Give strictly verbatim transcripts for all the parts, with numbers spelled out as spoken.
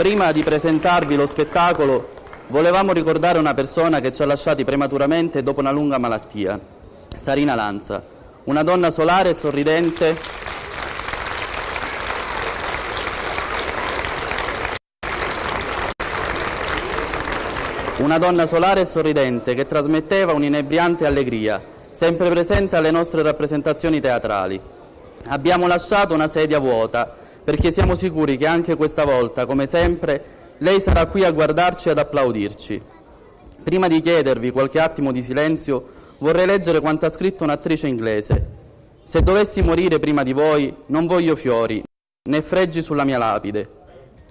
Prima di presentarvi lo spettacolo, volevamo ricordare una persona che ci ha lasciati prematuramente dopo una lunga malattia, Sarina Lanza, una donna solare e sorridente, una donna solare e sorridente che trasmetteva un'inebriante allegria, sempre presente alle nostre rappresentazioni teatrali. Abbiamo lasciato una sedia vuota, perché siamo sicuri che anche questa volta, come sempre, lei sarà qui a guardarci e ad applaudirci. Prima di chiedervi qualche attimo di silenzio, vorrei leggere quanto ha scritto un'attrice inglese: "Se dovessi morire prima di voi, non voglio fiori, né fregi sulla mia lapide.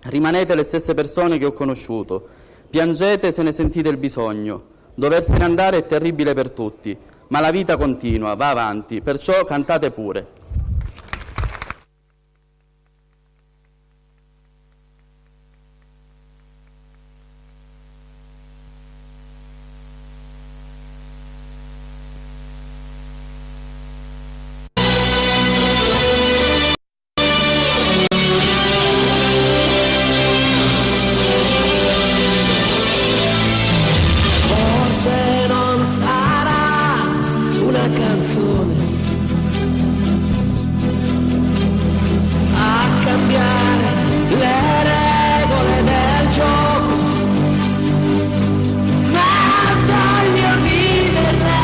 Rimanete le stesse persone che ho conosciuto. Piangete se ne sentite il bisogno. Doversene andare è terribile per tutti, ma la vita continua, va avanti, perciò cantate pure." Forse non sarà una canzone a cambiare le regole del gioco, ma voglio viverla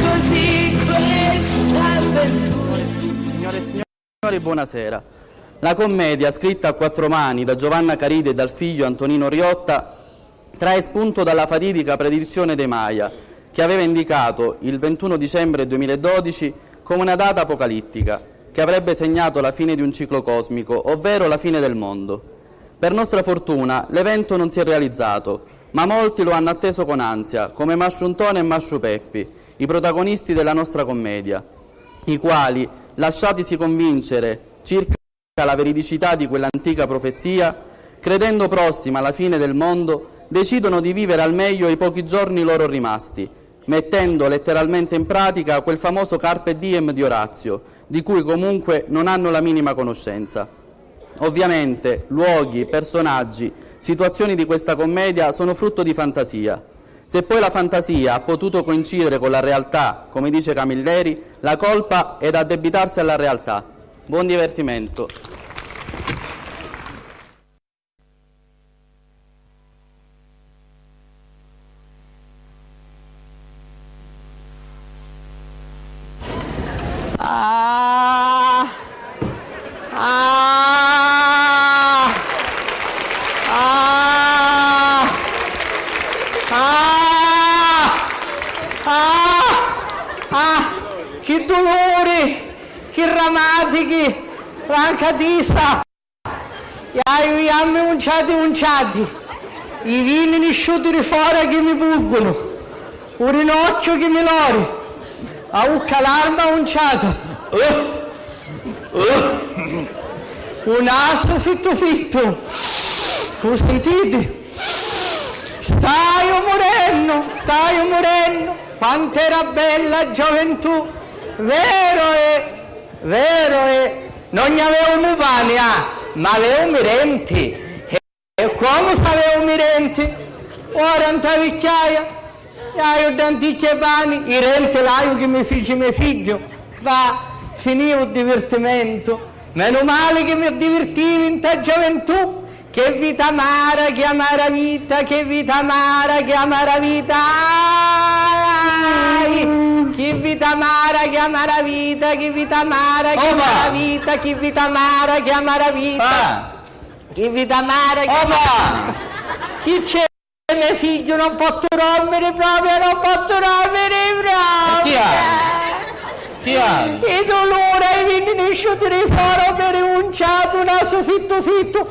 così questa avventura. Signore e signori, buonasera. La commedia, scritta a quattro mani da Giovanna Caridi e dal figlio Antonino Riotta, trae spunto dalla fatidica predizione dei Maya, che aveva indicato il ventuno dicembre duemiladodici come una data apocalittica, che avrebbe segnato la fine di un ciclo cosmico, ovvero la fine del mondo. Per nostra fortuna, l'evento non si è realizzato, ma molti lo hanno atteso con ansia, come Mastru Ntoni e Mastru Peppi, i protagonisti della nostra commedia, i quali, lasciatisi convincere circa la veridicità di quell'antica profezia, credendo prossima la fine del mondo, decidono di vivere al meglio i pochi giorni loro rimasti, mettendo letteralmente in pratica quel famoso carpe diem di Orazio, di cui comunque non hanno la minima conoscenza. Ovviamente, luoghi, personaggi, situazioni di questa commedia sono frutto di fantasia. Se poi la fantasia ha potuto coincidere con la realtà, come dice Camilleri, la colpa è da addebitarsi alla realtà. Buon divertimento. Ah! Ah! Ah! Ah! Ah! Ah! Chi duluri! Chi ramatichi! Rancatista! Iaiu, i jammi unciati unciati, i vini nisciuti di fora chi mi puggunu, u rinocchiu chi mi lori, a ucca larma unciata, u nasu fittu fittu, u sintiti? Staiu murennu, staiu murennu, quant'era bella gioventù, vero è, vero è. Non aveumu pani, ah, ma aveumu i renti. E comu s'aveumu i renti? Ora nta vicchiaia, iaiu dda nticchia e pani, i renti l'aiu chi mi fici me figghiu. Va, finìu u divirtimentu. Menu mali chi mi divirtivi nta gioventù. Che vita amara, che amara vita, che vita amara, che amara vita. Ai! Chi vita amara, che amara vita, chi vita amara, che amara vita, chi vita amara, che amara vita. Ah! Chi vita amara, che amara vita. Chi c'è, me figghiu, non pozzu dormiri proprio, non pozzu dormiri proprio. E chi hai? Chi hai? I dulura, i vini nisciuti di fora, u peri unciatu, u nasu fittu fittu.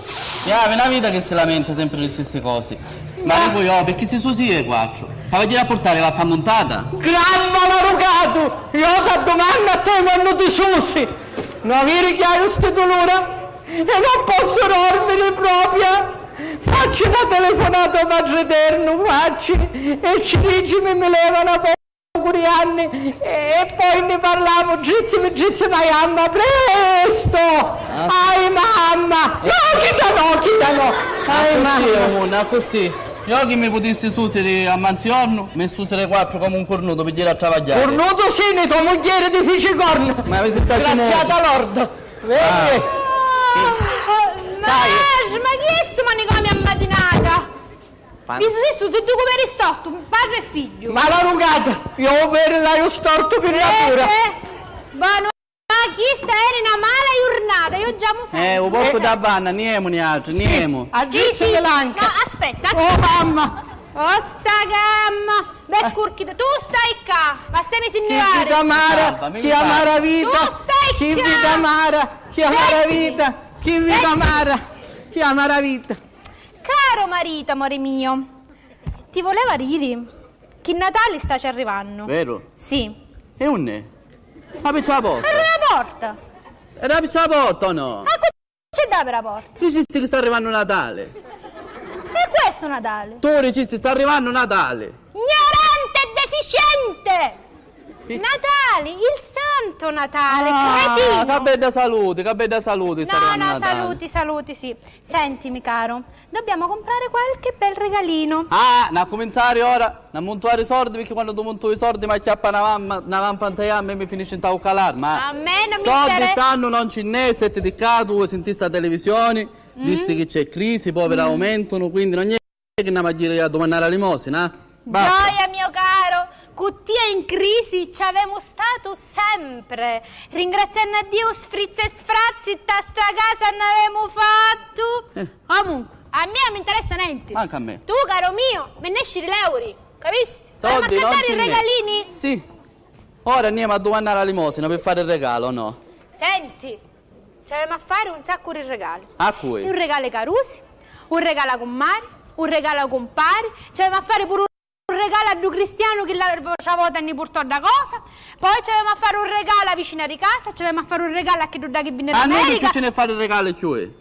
Iavi, na vita che si lamenta sempre le stesse cose. Ma dico io, perché si susi e quattro? Cavaliere a portare va a far montata? Gran malarucatu! Io t'addumannu a te quannu ti susi! No viri chi haiu sti dulura? E non pozzu dormiri propria! Facci na telefonata o Padre Eternu, facci! E ci dici mi, mi leva na po' puru i anni e, e poi nni parlamu, drizzi pi drizzi na jamma, presto! Ah. Ai mamma! No, chidda no, chidda no! Ai mamma! Accussì, o munnu, accussì. Io chi mi putissi susiri a manziornu, mi susiri quattru comu un curnutu pi jiri a travagghiari. Curnutu sì, ni to mugghieri ti fici cornu! Ma mi si sta cimutu. Disgraziata lorda! Vedi? Ah. Ma, ma chi è stu manicomiu a matinata? Pan- Vistu, vistu, tu, tu come eri stortu, padre e figlio. Malarugata, io overi l'haiu stortu pi natura. Eh, eh. Boh, ma chista eri na mala jurnata, io già mu sento. Eh, u porcu da banna, niemu niatri, niemu. Sì, sì. No, aspetta, aspetta. Oh, mamma. Oh, sta gamma. Beh, curchita, tu stai ccà, ma stai mi sinnivari. Chi vita amara, chi amara vita. Tu stai ccà. Chi vita amara, chi amara vita. Chi vita amara, chi amara vita. Caro marito, amore mio, ti voleva diri chi Natali staci arrivannu. Veru? Sì. E unni? Ma picci a porta? Era la porta. Era picci a porta o no? Ma cu ci dà per la porta? Dicisti chi sta arrivannu Natali. E questo Natale? Tu dicisti sta arrivannu Natali. Ignorante e deficiente! Natali, il santo Natale, ah, cretino! Ca bedda saluti, ca bedda saluti, sta arrivannu Natali. No, no, saluti, saluti, sì. Sentimi, caro, dobbiamo comprare qualche bel regalino. Ah, n'ha cuminzari ora, n'ha muntuari i sordi, picchì quannu tu muntui i sordi m'acchiappa na vampa, na vampa nta jamma e mi finisci nta u calar, ma a me non mi interessa. Sordi stannu non ci nn'è, setti ticcatu, sintista a televisioni, disti chi c'è crisi, i poviri aumentunu, quindi non è chi nn'amu a jiri a dumannari a limosina, eh? Basta. Gioia, mio caro, cu tia in crisi ci avemu statu sempre. Ringraziannu a Diu, sfrizzi e sfrazzi, nta sta casa nn'avemu fattu. Eh. Comunque, a mia non mi interessa nenti. Mancu a me. Tu, caro mio, mi nesci di l'euri, capisti? Soldi non ci nn'è. Avemu accattari i regalini. Sì. Ora andiamo a dumannari a limosina per fare il regalo, o no? Senti, ci avemu a fari un saccu di regali. A cui? Un regalo ai carusi, un regalo a cummari, un regalo a cumpari, ci avemu a fari puru un regalo a ddu cristianu chi l'autra vota nni purtò dda cosa, poi ci avemu a fari un regalo a vicina di casa, ci avemu a fari un regalo a chiddu dda chi vini d'America. A noi chi ci ne fari regali cchiù?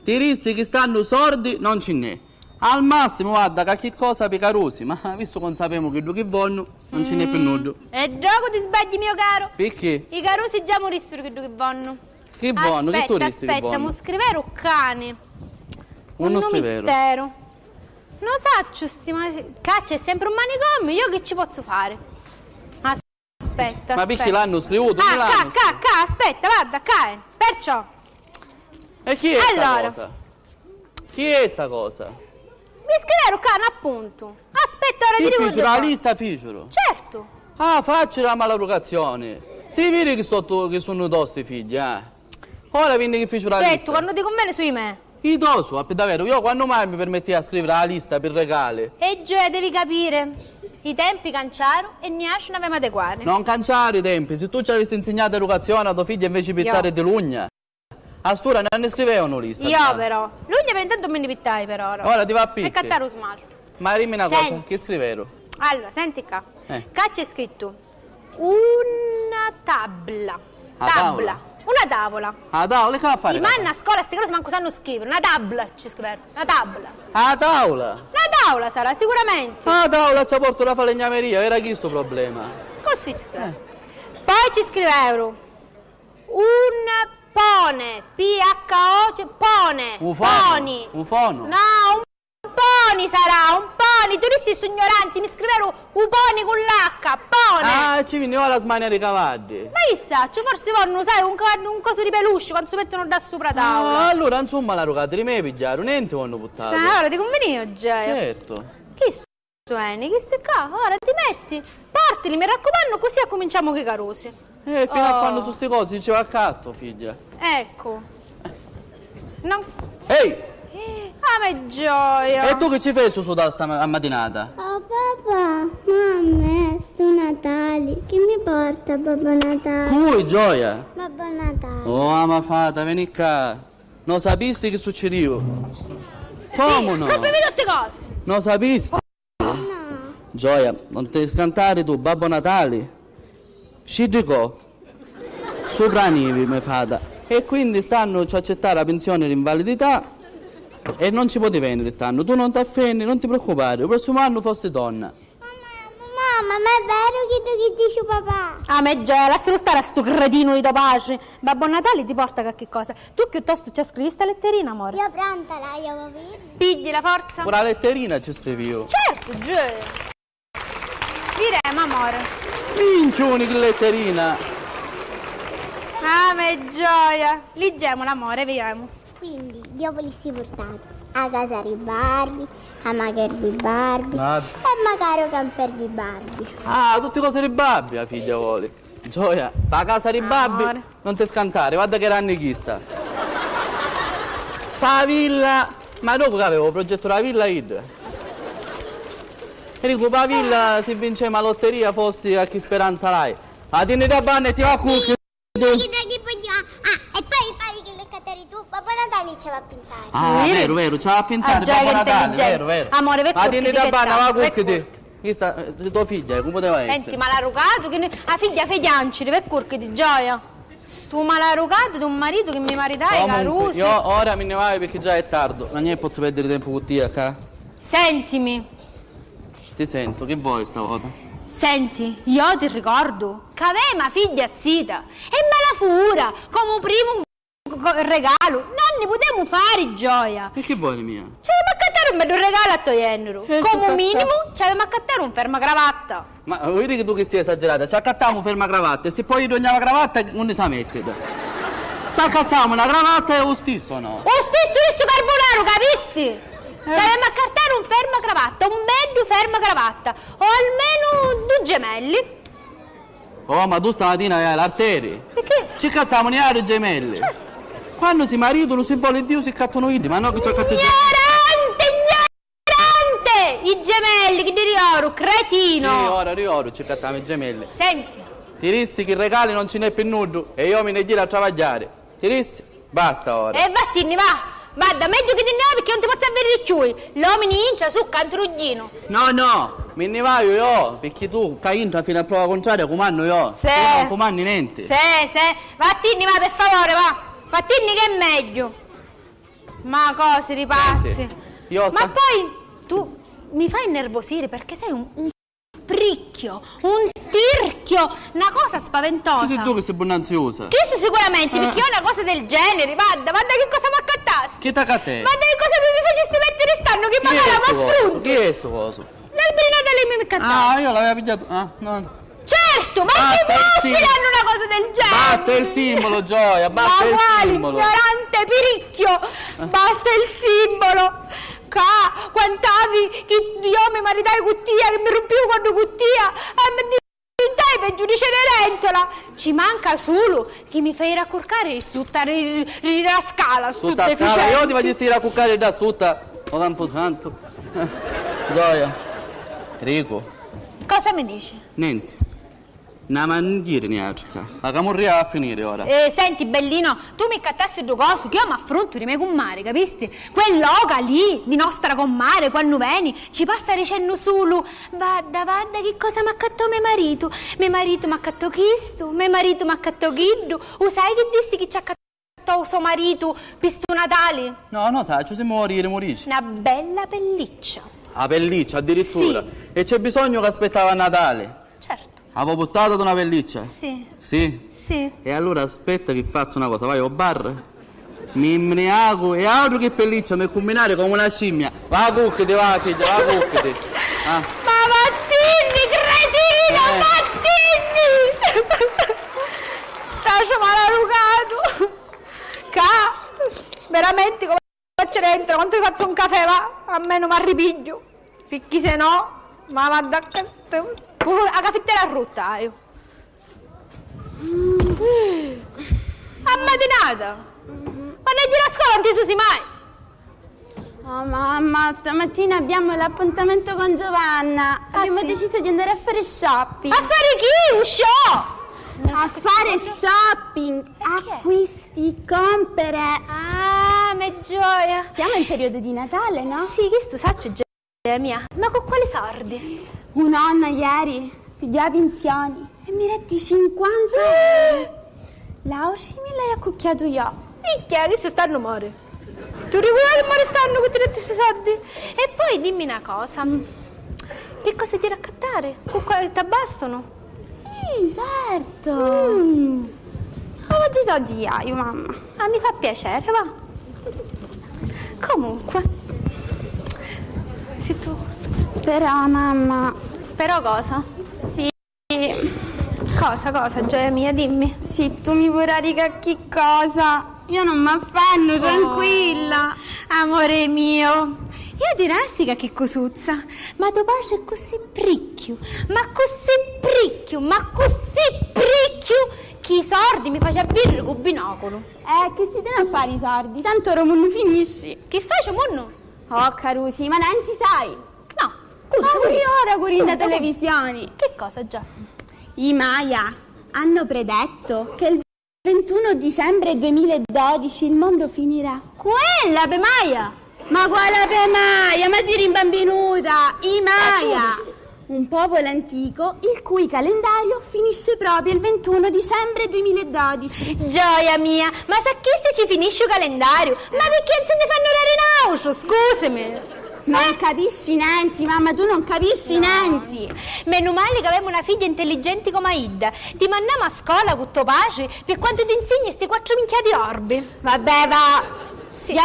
Ti dissi chi stannu sordi non ci nn'è. Al massimu, guarda, cacchi cosa pi carusi, ma vistu ca 'un sapemu chiddu chi vonnu, non ci nn'è pi nuddu. E ddocu ti sbagghi, mio caro. Picchì? I carusi già mu dissuru chiddu chi vonnu. Chi vonnu? Chi tu dissi chi vonnu? Aspetta, aspetta, mu scriveru ccani. Unni scriveru? Un numitteru. No sacciu, sti ma-, ccà c'è sempre un manicomiu, io chi ci pozzu fari? Aspetta, aspetta. Ma picchì l'hannu scrivutu? Ah, ccà, ccà, ccà, aspetta, guarda, ccà è. Perciò. E chi è sta cosa? Chi è sta cosa? Mi scriveru ccà n'appuntu. Aspetta, ora ti dicu. Chi ficiuru? La lista ficiuru? Certu. Ah, facci la maleducazioni. Si vidi chi sottu, chi sunnu tosti figli, eh. Ora vinni chi ficiuru la lista. Certu, quannu ti cunveni sui me. I to su, a pi daveru, io quannu mai mi pirmittia a scriviri la lista pi regali? E gioia, devi capiri. I tempi canciaru e niasciu n'avemu adeguari. Non canciaru i tempi, si tu ci avisti insignatu educazioni a to figghia inveci pittari di lugna. A st'ura non ni scrivevanu lista. Io però. Lugna per intanto mi ni pittai per ora. Ora ti va a picchi. E cattari u smaltu. Ma dimmi na cosa, chi scriveru? Allora, senti ccà. Eh. Ccà c'è scrittu una tabla. A tavula. Tabla. Una tavula. A tavula, e chi va a fari? I manna a scola sti cosi mancu sannu scriviri. Una tabla ci scriveru. Una tabla. A tavula? Una tavula sarà, sicuramente. A tavula ci portu la falegnameria, era chistu u problema. Così ci scriveru. Eh. Poi ci scriveru. Un pone, P H O, cioè, pone. U fonu, poni. U fonu. No, un poni sarà, un poni. Tu dissi su ignoranti, mi scriveru u poni cu l'H, pone. Ah, ci vinni ora a smaniari i cavaddi. Ma chi sacciu, forsi vonnu, sai, un cavaddu, un cosu di peluche, quannu si mettunu dda supra a tavula. Ah, allura, insomma, la rucata di me pigghiaru, nenti vonnu puttari. Ah, ora ti cunvini, Gioia? Certu. Chi Sueni, chisti ccà, ora ti metti, portili, mi raccumannu, così accuminciamu cu i carusi. Eh, fino a quannu su sti cosi ci va accattu, figghia. Eccu. Non... Ehi! Ah, me gioia! E tu chi ci feci sudà sta ma-, a matinata? Oh, papà, mamma, è stu Natali, chi mi porta Babbo Natale? Cui, gioia? Babbo Natale. Oh, ama fata, veni ccà. No sapisti chi succidìu? Comu no? Sì, rubbimi tutti cosi! No sapisti? Gioia, non ti scantari tu, Babbo Natali sciddicò supra a nivi, me fata, e quindi st'annu ci accittà la pinsioni di invalidità e non ci poti veniri st'annu. Tu non t'affenni, non ti preoccupari, u prossimu annu fossi donna. Mamma, ma è veru chiddu chi dici papà? Ah, me gioia, lassilu stari a stu cretinu di to patri. Babbo Natali ti porta qualche cosa. Tu chiuttostu ci scrivi sta letterina, amore? Io pronta la devo avere. Pigli la forza? Pure la letterina ci scrivi io. Certo, gioia. Diremo, amore. Minchiuni, che letterina! Ah, me gioia! Liggiamola, amore, vediamo. Quindi, io volissi purtari a casa di Barbie, a macchina di Barbie e magari un camper di Barbie. Ah, tutte cose di Barbie la figlia vuole. Gioia, pa casa di Barbie non ti scantare, guarda che ranni chista. Pa villa, ma dopo che avevo progetto la villa io. E dico, pa villa, se vincemo la lotteria, forse qualche speranza l'hai. Ma tieni da banna e ti va a cucchi. Chi da chi poi, ah, e poi pare che le cateri tu, Babbo Natale ci va a pensare. Ah, vero, vero, ci va a pensare Babbo Natale, vero, vero. Amore, ma tieni da banna, va a cucchiti. Questa, eh, tua figlia, come poteva essere? Senti, malarucatu, che ne, la figlia fece anciri, per curchi di gioia. Stu malarucatu d'un maritu che mi maritai, comunque, carusi. Io ora mi ne vado perché già è tardi, non è posso perdere tempo con te qua. Sentimi. Ti sento, che vuoi stavolta? Senti, io ti ricordo che avevamo la figlia zita e me la fura come primo co-, regalo, non ne potevamo fare gioia. E che vuoi mia? Ci avevamo accattare un bello regalo a to genero. Come minimo ci avevamo accattare un fermacravatta. Ma vedi che tu che sei esagerata, ci accattavamo un fermacravatta e se poi gli togliamo la cravatta, non ne sa mettere. Ci accattavamo una cravatta e lo stesso, no? Lo stesso di sto carbonaro, capisti? Eh. Ci avevamo accattare un fermacravatta, un bello fermacravatta, o almeno due gemelli. Oh, ma tu stamattina hai l'arteri? Perché? Ci accattavamo niari gemelli. Cioè? Quando si maritano, si vuole Dio, si accattano iddi, ma no che ci accattano. Ignorante, ignorante! I gemelli, chi di oro, cretino! Sì, ora di oro ci accattavamo i gemelli. Senti. Ti dissi che regali non ce n'è più nuddu e io mi ne giro a travagliare. Ti dissi, basta ora. E vattinni, va! Vadda, megghiu chi ti nni vai, perché non ti pozzu avvidiri cchiui. L'omini intra su cantrugghiinu. No, no, mi nni vaiu io, perché tu ca intra fino a prova contraria cumannu io. Sì. Tu non cumanni nenti. Sì, sì. Vattinni, va, per favore, va. Vattinni che è megghiu. Ma cosi di pazzi. Senti, io sta- Ma poi tu mi fai innervosire perché sei un, un pricchio, un tirchio, na cosa spaventosa. Ci sei tu che sei bunnanziosa. Chistu sicuramente, eh, perché io una cosa del genere, vadda, vadda che cosa m'accattasti. Chi t'accattè? Vadda che cosa mi, mi facisti mettere stanno, che magari m'affrontu. Chi è stu coso? L'albero di Natale mi, mi accattasti. Ah, io l'avevo pigliato. Ah, no, no. Certo, ma chi può sfidare una cosa del genere? Basta il simbolo, Gioia, basta il simbolo. Ma quale ignorante piricchio? Basta il simbolo. Ca, quant'avi chi io mi maritai cu tia, chi mi rumpiu quannu cu tia, e mi divintai peggiu di Cenerentola. Ci manca sulu chi mi fai raccurcari sutta ri, ri, ri la scala, stu deficienti. Sutta scala, io ti facissi raccurcari da sutta, o campusantu. Gioia. Rico. Cosa mi dici? Nenti. Na manghiri niatri ca. La camurria va a finiri ora. Eh, senti, bellino, tu mi ccattasti ddu cosu, chi io m'affruntu di me cummari, capisti? Quell'oca lì, di nostra commare, quannu veni, ci passa dicennu sulu: "Vadda, vadda chi cosa m'accattò me maritu, me maritu m'accattò chistu, me maritu m'accattò chiddu, u sai chi dissi chi ci accattò u so maritu pi stu Natali?" No, no sacciu, si mori, murici. Na bella pelliccia. A pelliccia, addirittura? Sì. E c'è bisogno che aspettava a Natale? Certo. Avevo buttato una pelliccia? Sì. Sì? Sì. E allora aspetta che faccio una cosa, vai al bar, mi imbriaco e altro che pelliccia, mi cumbinare come una scimmia. Va a cucchiti, va, figlia, va a cucchiti. Ah. Ma vattinni, cretino, eh, vattinni! Staci malarucatu! Ca, veramente, come faccio dentro, quanto mi faccio un caffè, va? Almeno mi arripiggio, picchì se no, ma vado a cast-, pure a cafittera rutta, io. A matinata! Quannu gira a scola non ti susi mai! Oh mamma, stamattina abbiamo l'appuntamento con Giovanna. Ah, abbiamo deciso di andare a fare shopping. A fare chi? Un show? A fare shopping, acquisti, compere. Ah, me gioia. Siamo in periodo di Natale, no? Sì, chistu sacciu, gioia mia. Ma con quali sordi? U nonnu ieri pigghiò a pinsioni e mi detti cinquanta euro. L'auci mi l'haiu accucchiatu io. Minchia, chistu stannu mori. Tu ricuerdi mori stannu cu ti detti sti sordi? E poi dimmi na cosa. Mm. Pi cosi di raccattari? Cu quali t'abbastunu? Sì, certo. Mm. Ma oggi so giaio, mamma. Ah, mi fa piacere, va. Comunque, si tu... Però, mamma. Però cosa? Sì. Cosa, cosa, gioia mia, dimmi. Si tu mi vuoi dare qualche cosa, io non mi affanno, tranquilla. Amore mio, io ti nassi qualche cosuzza, ma tuo padre è così pricchiu, ma così pricchiu, ma così pricchiu, che i sordi mi face a vidiri cu binoculu. Eh, che si tene a fare i sordi? Tanto ora munnu finisci. Chi faci munnu? Oh, carusi, ma non ti sai? No, ah, cuntami. Ora curri nta televisioni. Chi cosa, già? I Maya hanno predetto che il ventuno dicembre duemiladodici il mondo finirà. Cu è l'ape Maya? Ma quale ape Maya? Ma si rimbambinuta! I Maya! Un popolo antico il cui calendario finisce proprio il ventuno dicembre duemiladodici. Gioia mia, ma sa chisti ci finisci u calendariu? Ma picchì non si ne fanno dare n'autru? Scusami. Non capisci nenti, mamma, tu non capisci nenti. Menu mali ca avemu na figghia intelligenti comu a idda. Ti mannamu a scola cu to patri pi quantu ti nsigni sti quattru minchia di orbi. Vabbè, va. Sì. Io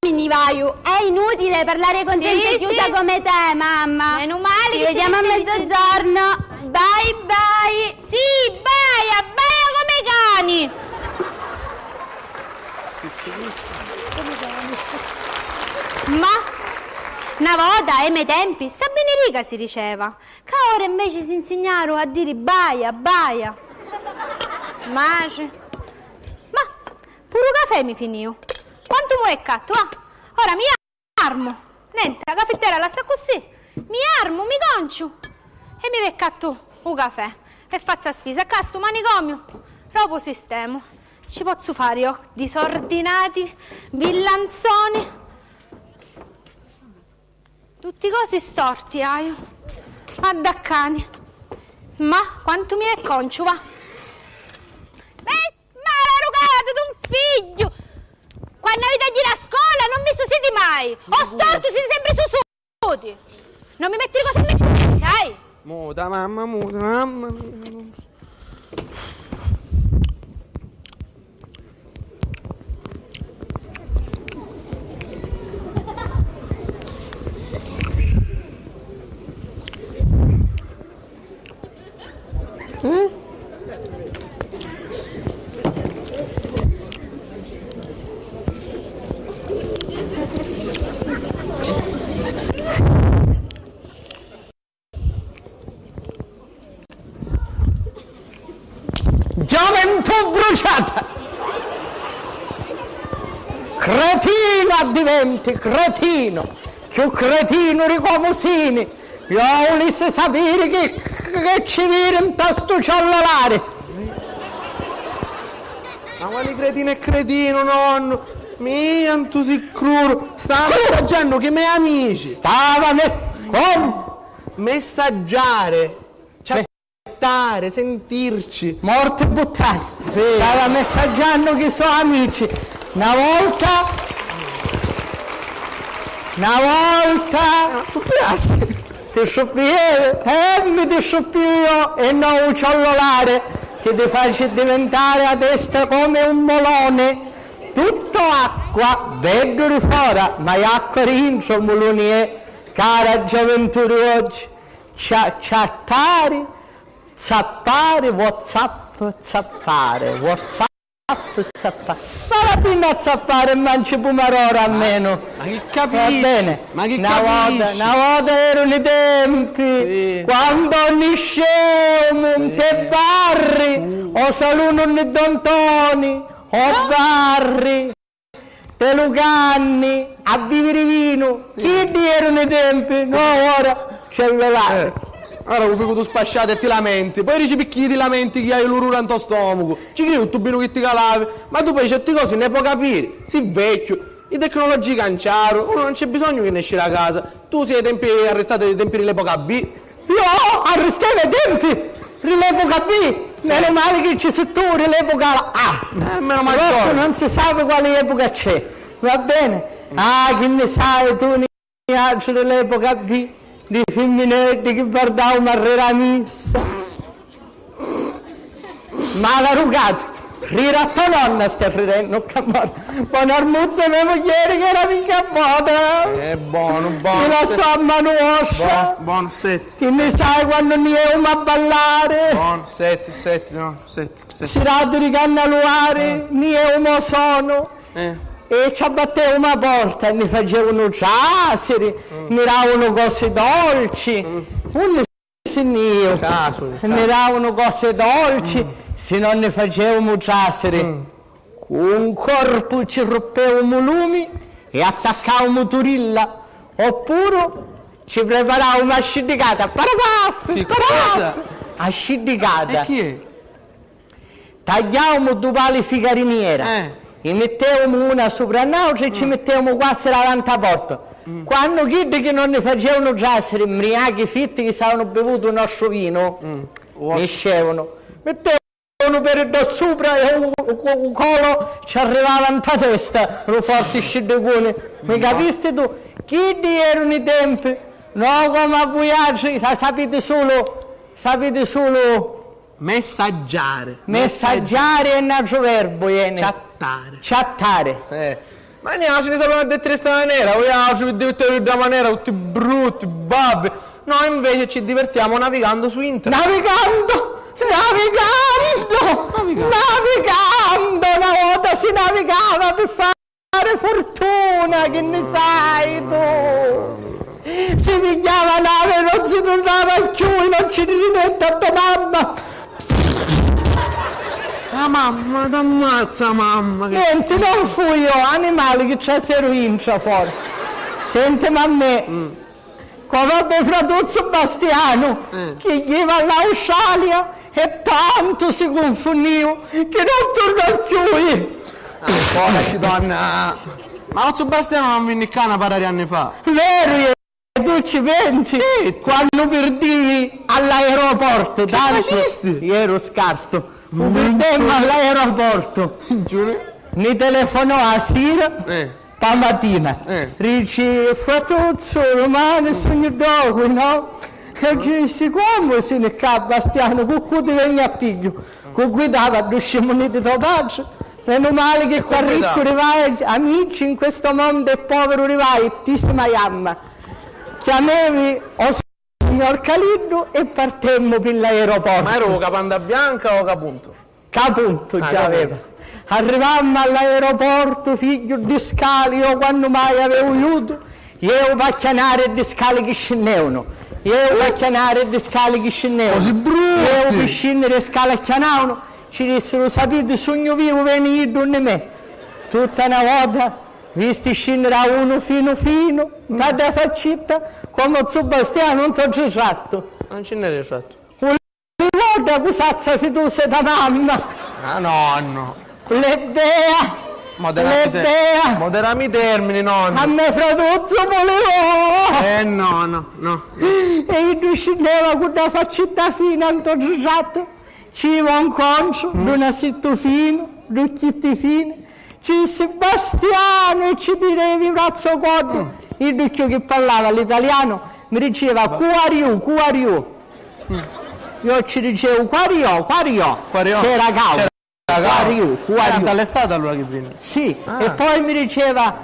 mi nni vaiu. È inutile parlare con gente chiusa come te, mamma. Menu mali. Ci vediamo a mezzogiorno. Bye bye. Sì, baia, baia come i cani. Ma na vota, ai me tempi, sta binirica si diceva, ca ora invece si nsignaru a diri baia, baia. Matri. Ma puru u cafè mi finiu. Quantu mu è cattu, ah? Ora mi armu. Nenti, a cafiddera lassa accussì. Mi armu, mi conciu e mi veccattu u cafè e fazzu a spisa. Ccà stu manicomiu propriu sistemu. Ci pozzu fari io disordinati, villanzoni. Tutti cosi storti haiu. Addaccani. Ma quantu mi è conciu, va. Mala arucata d'un figghiu! Quannu aviti a jiri a scola non mi susiti mai! O stortu siti sempri susuti! Non mi mettiri cosi in mezzu, sai? Muta, mamma, muta, mamma mia. Gioventù bruciata! Cretinu addiventi, cretinu! Chiù cretinu di comu sini! Io vulissi sapiri chi, chi ci viri nta stu cellulari! Ma quali cretinu e cretinu, nonnu? Mia, ntu si cruru! Stava messaggiannu chi me amici! Stava mess-, comu? Messaggiare! Chattare, sentirci! Morti buttani! Sì. Stava messaggiannu chi so amici! Na volta, na volta! Ah, suppliasti! Ti struppieri? Eh, mi ti struppiu io e no u cellulari chi ti faci divintari a testa comu un muloni, tuttu acqua, beddu di fora, ma è acqua di intru, muluni è, cara gioventù di oggi, cia-, ciattari, zappari, WhatsApp, zappare, WhatsApp. Zappa, zappa. Ma vatinni a zappari e manci pumarora almenu. Ma chi capisci? Va bene. Ma chi capisci? Na vota, na vota erunu i tempi, sì, quannu niscemu nte barri, o salunu nni Don Toni, o barri, te lu canni, a biviri vinu. Chiddi erunu i tempi, no ora cellulari. Eh, ora cu ficutu spasciatu e ti lamenti. Poi dici picchì ti lamenti chi hai l'urura nto stomucu. Ci criu tuttu binu chi ti calavi. Ma tu poi certi cosi nne po capiri. Si vecchiu. I tecnologii canciaru. Unu non c'è bisognu chi nesci da casa. Tu si ai tempi, arristati ai tempi di l'epoca B. Io arristeva ai tempi di l'epoca B. Menu mali chi ci si tu di l'epoca A. Eh, menu mali. Dopu non si sapi quali epoca c'è. Va bene? Ah, chi nni sai tu, niatri di l'epoca B, Di fimmineddi chi vardaumu arreri a missa. Malarucatu, riri a to nonna sta rirennu ccà mora. Bonarmuzza me mugghieri chi era micca bona. Eh, bonu, bonu. Mi lassò a manu vostra. Bonu, bonu, setti. Chi nni sai quannu nni jeumu a ballari. Bonu, setti, setti, no, setti, setti. Sirati di cannaluari, nni jeumu o sonu. Eh. E ci abbatteumu a porta, nni faceunu trasiri, nni daunu cosi dolci. Unni si nni iu? Nni daunu cosi dolci, si no nni faceumu trasiri. Cu un corpu ci ruppeumu l'umi e attaccaumu Turilla, oppuru ci preparaumu a sciddicata, parapaffi, parapaffi, a sciddicata. E chi è? Tagghiaumu du pali fica di niera, i mitteumu una supra a n'autra e ci mitteumu quasi davanti a porta. Quannu chiddi chi non ni faceuno trasiri, mbriachi fitti chi s'avevano bevuto il nostro vino, niscevano, mittevano per dossupra e u, u, u colo ci arrivava nta testa, ru forti sciddicuni. Mi capisti tu? Chiddi erano i tempi, no come a vuiatri, sa, sapiti sulu, sapiti sulu. Messaggiare. Messaggiare è n'atru verbu, ieni. Chattare. Chattare. Eh. Ma niautri ni sapemu a dettiri sta manera, vuiautri vi divitteru dda manera, tutti brutti, babbi. Noi invece ci divertiamo navigando su internet. Navigando! Navigando! Navigando! Navigando! Na vota si navigava pi fa fari furtuna, chi nni sai tu? Si pigghiava navi e non si turnava cchiui, non ci ni rinenti a to mamma. A mamma, t'ammazza a mamma. Nenti, non fui io, animali chi traseru intra fora. Sentimi a me. Comu a me fratuzzu Bastianu, chi jiva all'Australia e tantu si cunfunniu chi non turnò cchiui. Ancora ci donna. Ma lu zu Bastianu non vinni ccà na para di anni fa. Veru, e tu ci pensi? Quannu pirdivi all'aeroportu, tantu jeru scartu, u pirdemmu all'aeroportu. Ni telefonò a sira. Pamatina. Dici, fratuzzu, dumani sugnu ddocu, no? E ci dissi, comu si ni ccà, Bastianu, cu cu ti vegnu a pigghiu? Cu guidava ddu scimunì di to patri? Menu mali chi qua riccu rivai, amici, in questo mondo è povero rivai, tisi ma jamma. Chiamevi o signor Caliddu e partemmu pi l'aeroportu. Ma era u capanda bianca o capuntu? Capuntu già aveva. Arrivammu all'aeroportu, figghiu ddi scali, io quannu mai avevu jutu, jeu p'acchianari ddi scali chi scinneunu, jeu p'acchianari ddi scali chi scinneunu, jeu pi scinniri e scali acchianaunu, ci dissi, lu sapiti, sugnu vivu, veni iddu unni me. Tutta na vota visti scinniri a unu finu finu, nta dda faccitta, comu zu Bastianu nto ritrattu. Non ci n'è ritrattu. Li vota cu sazza fidusa ta mamma. Ah, nonno. Plebbea. Moderami i te-, moderami i termini, nonno. A me fratuzzu vulìu. Eh, no, no, no. E iddu scinneva cu dda faccitta fina nto ritrattu. Ci ivu ncontru, ddu nasittu finu, d'ucchitti fini. Ci dissi, Bastianu, e ci tinevi vrazzu o coddu. Iddu cchiù chi parlava l'italianu mi diceva, cu ariu, cu ariu. Io ci dicevo, quariò, quariò. Quariò. C'era cau. C'era cau. Quariu, quariu. Era nta l'estate allora che venne? Sì, e poi mi diceva,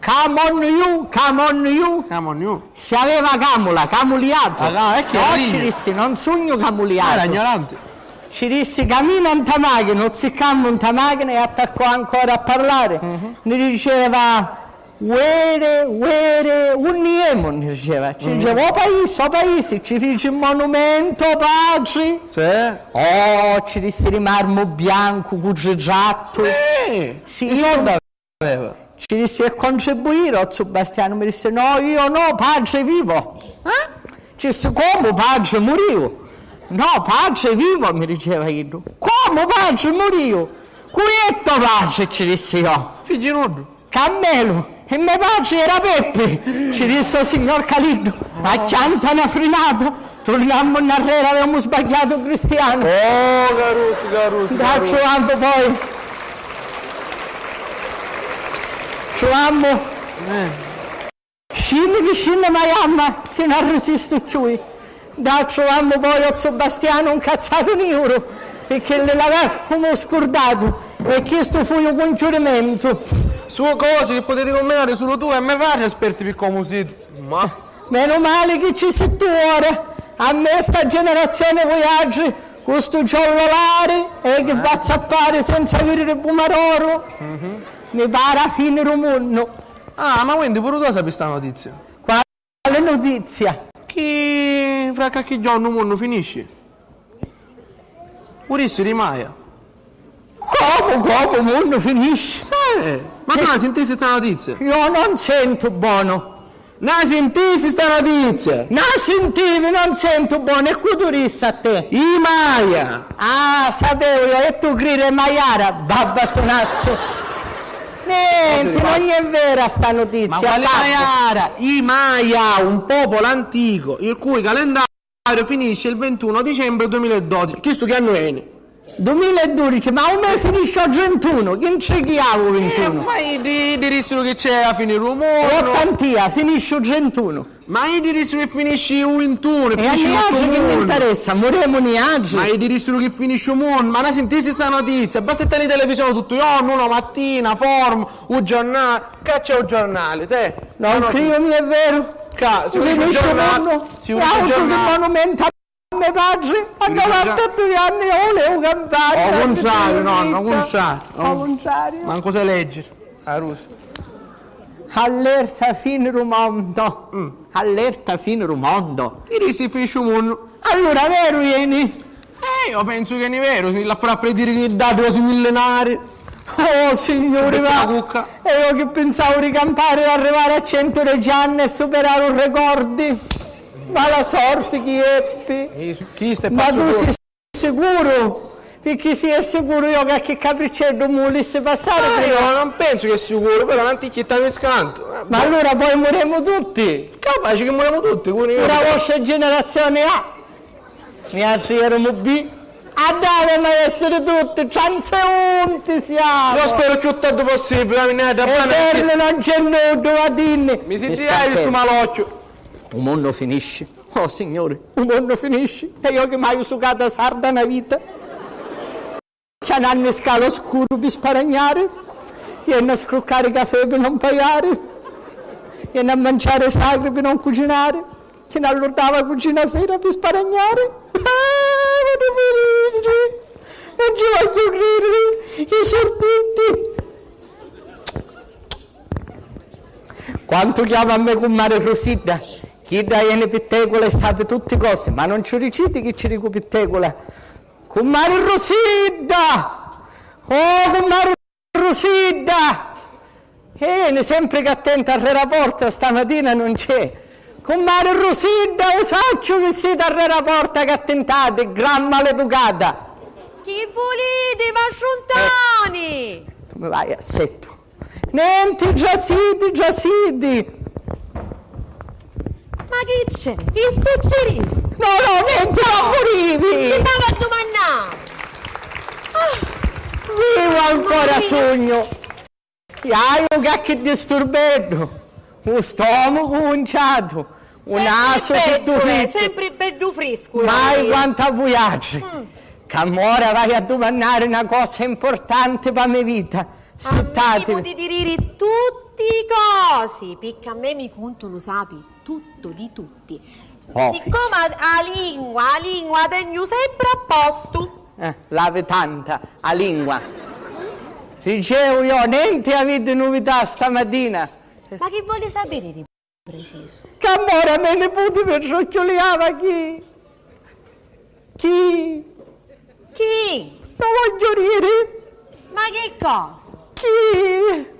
come on you, come on you. Come on you. Si aveva camula, camuliatu. Ah, no, è che no, ci dissi, non sugnu camuliatu. Era ignorante. Ci dissi, camina nta machina, u ziccammu nta machina e attaccò ancora a parlari. Ni diceva, uere, uere, unni emu? Ni diceva. Ci diceva, o paisi, o paisi, ci fici un monumento, o patri. Sì. Oh, ci dissi, di marmu biancu, cu ritrattu. Sì, io aveva. Ci dissi, e contribuire, o zu Bastianu mi dissi, no, io no, patri vivo. Eh? Ci dissi, comu, patri muriu? No, patri vivo, mi diceva iddu. Comu, patri muriu? Cu è to patri? Ci dissi io. Figghiu nuddu. Cammelu, e me patri era Peppi, ci dissi o signor Caliddu, ma chianta na frinata. Turnammu nnarreri, avemu sbagghiatu cristianu. Oh, carusi, carusi, carusi. Truvammu poi. Truvammu. Eh. Scinni chi scinni ma jamma, chi Nun arrisistu cchiui. Ddà truvammu poi o zu Bastianu ncazzatu niuru, picchì li l'avemu scurdatu, e chistu fui u cunchiudimentu. Su cosi chi putiti cumminari sulu tu e me patri è sperti pi comu siti. Ma. Menu mali chi ci si tu ora. A me sta generazioni vuiatri, cu stu ciollolari e chi va a zappari senza viriri pumaroru, mi pari a fini ru munnu. Ah, ma quindi puru tu a sapi sta notizia? Quali notizia? Chi fra cacchi jornu u munnu finisci. U dissi di Maia. Comu, comu, u munnu finisci? Sì, ma tu la sintisti sta notizia? Io non sento buono. Na sintisti sta notizia? Na sintivi, non sento buono. E cu tu dissi a te? I Maia. Ah, sapevo io, e tu criri e maiara, babba sunazzu. Nenti, non è vera sta notizia. Ma quali maiara? I Maia, un popolo antico, il cui calendario finisce il ventuno dicembre duemiladodici. Chistu chi annu eni? Dumiladudici, ma u me finisci o trentunu, chi nci chiavu vintunu? Eh, ma iddi, iddi dissiru chi c'è a fini ru munnu. Ottantia, finisci u trentunu. Ma iddi dissiru chi finisci u vintunu, e a niatri chi ni ntaressa, muremu niatri. Ma iddi dissiru chi finisci u munnu, ma na sintisti sta notizia, basta stari in televisione tuttu jornu, una mattina, forma, u giornali, ca c'è u giornali, te? Non criu mia è veru. Ca, si u dici u giornali, si u dici u giornali. Monumenta. Me patri, a novantadui anni, io vulevu campari. O cuntrariu, nonna, o cuntrariu. O cuntrariu. Mancu sai leggiri. A russa. Allerta fini ru mondo. Allerta fini ru mondo. Ti dissi finisci u munnu. Allura veru eni? Eh, io pensu chi eni veru, si l'ha puru a prediri chi dati cosi millinari. Oh signuri, va! E io chi pinsavu di campari e arrivari a centu deci anni e superari u recordi. Mala sorti chi eppi. Ma tu si sicuru? Picchì si è sicuru io ca chi capricceddu mu vulissi passari prima. Ma io non pensu chi è sicuru, però n'anticchia mi scantu. Ma allura poi muremu tutti. Capaci chi muremu tutti, puru io. Puru a vostra generazioni A. Niatri erumu B. Addavi a essiri tutti, transeunti siamo. Io speru cchiù tardu possibili, a minnedda. Eternu non c'è nuddu, vatinni. Mi si diai stu malocchiu. U munnu finisci. Oh Signuri, u munnu finisci e io chi m'haiu sucata sarda na vita. Chianannu i scala scuru pi sparagnari, jennu a scruccari cafè pi non paiari, jennu a manciari sacri pi non cucinari, chi n'allurdava cucina sera pi sparagnari. Ah, ma tu felici, non ci voglio credere, i sorditti. Quantu chiamu a me cummari Rusidda, chidda eni pittecula e sapi tutti cosi, ma non ci u diciti chi ci dicu pittecula. Cummari Rusidda! Oh, cummari Rusidda! Eni sempri ca attenta arrera porta, stamatina non c'è. Cummari Rusidda, u sacciu chi siti arrera porta ca attintati, gran maleducata! Chi vuliti, mastru Ntoni? Tu mi vai a settu. Nenti, già siti, già siti. Ma chi c'è? Chi succiri? No, no, nenti, non murivi. Chi m'ava a dumannari? Ah, vivu ancora, sugnu. Iaiu, ca chi disturbeddu. U stomacu cunciatu. U nasu beddu, tuttu frittu. Sempri beddu friscu. Mai quantu a vuiatri. Ca mora vai a dumannari na cosa importanti pa me vita. Sittati. A me mi putiti diri tutti i cosi, picca a me mi cuntu lu sapi tuttu di tutti. Siccoma a, a lingua, a lingua a tegnu sempri a postu. Eh, l'avi tanta, a lingua. Dicevu io, nenti aviti nuvità stamatina. Ma chi voli sapiri di precisu? Ca mora me niputi mi trocchiuliava chi? Chi? Chi? Lo voglio dire. Ma chi cosa? Chi?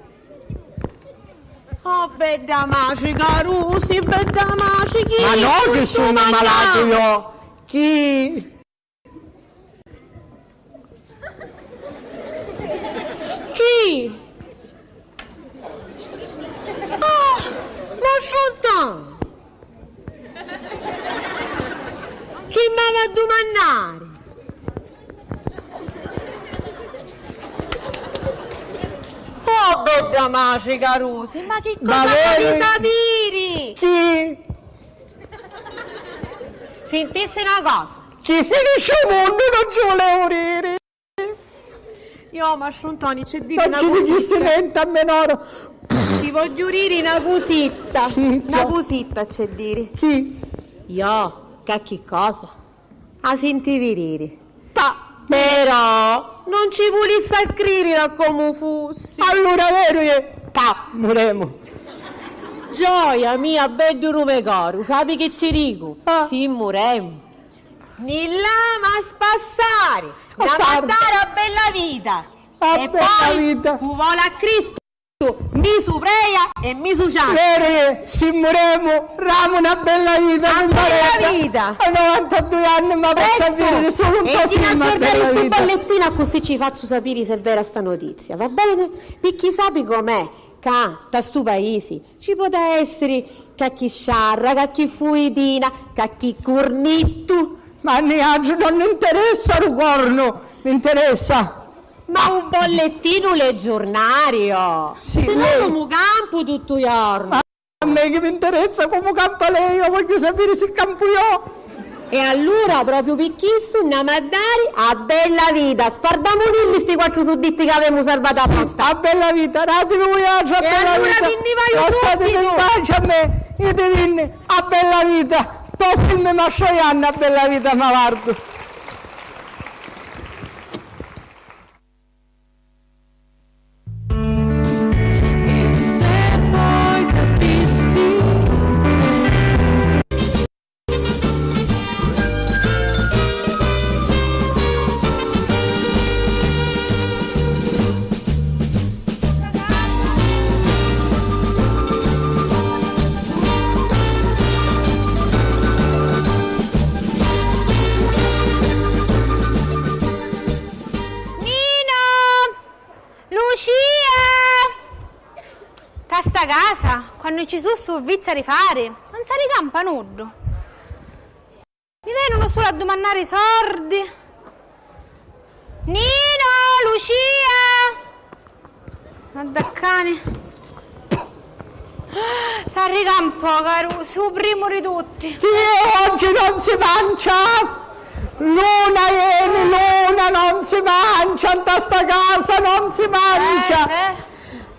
Oh, bedda matri, carusi, bedda matri, chi? Ma no chi sugnu malatu io. Chi? Chi? Ah, ma asciutta! Chi m'ava a dumannari? Oh, bedda matri, carusi, ma chi cosa voli sapiri? Chi? Sintissi na cosa. Chi finisci u munnu non ci vulevu diri. Io, mastru Ntoni, c'è diri na cusita. Non ci dicissi nenti a me nora. Ti vogghiu diri na cusita. Sì, na cusita c'è diri. Chi? Io, cacchi cosa. A sintivi diri. Pa. Però non ci vulissi a cridiri a comu fussi. Allura veru è. Pa. Muremu. Gioia mia, beddu du me coru, sapi chi ci dicu? Ah. Si muremu. Ni l'ama spassari, n'ama dari a bella vita. A bella vita. E poi, cu voli a Cristu, misu preia e misu ciantu. Veru è, si muremu, ramu na bella vita, a bella vita. A novantadui anni ma pozzu aviri sulu un to film, a bella vita. Prestu, e ti n'agghiurdari stu bollettinu, accussì ci fazzu sapiri se è vera sta notizia, va bene? Picchì sapi com'è, ca, nta stu paisi, ci pota essiri cacchi sciarra, cacchi fuitina, cacchi curnittu. Ma a niatri non ni interessa lu cornu, mi interessa. Ma un bollettinu le giurnario! Sì, si no lei. Comu campu tuttu jornu! Ma a me chi mi interessa comu campa lei, io vogghiu sapiri si campu io! E allura, propriu pi chissu, n'ama dari a bella vita, sfardamunilli sti quattru sudditti ca avemu sarvatu apposta. A bella vita, dativi vuiatri a bella vita. E allura mi nni vaiu subitu. Lassatimi in pace a me, itivinni, a bella vita. To film Mastroianni, a bella vita, ma vardu. E se poi capissi che Nino! Lucia! Nta sta casa, quannu ci su suvvizza di fari, non s'arricampa nuddu. Mi venunu sulu a dumannari sordi. Nino, Lucia! Madda cani. S'arricampò, caru, su primu di tutti. Chi oggi non si mancia? Luna ieni, luna, non si mancia, nta sta casa non si mancia. Eh, eh.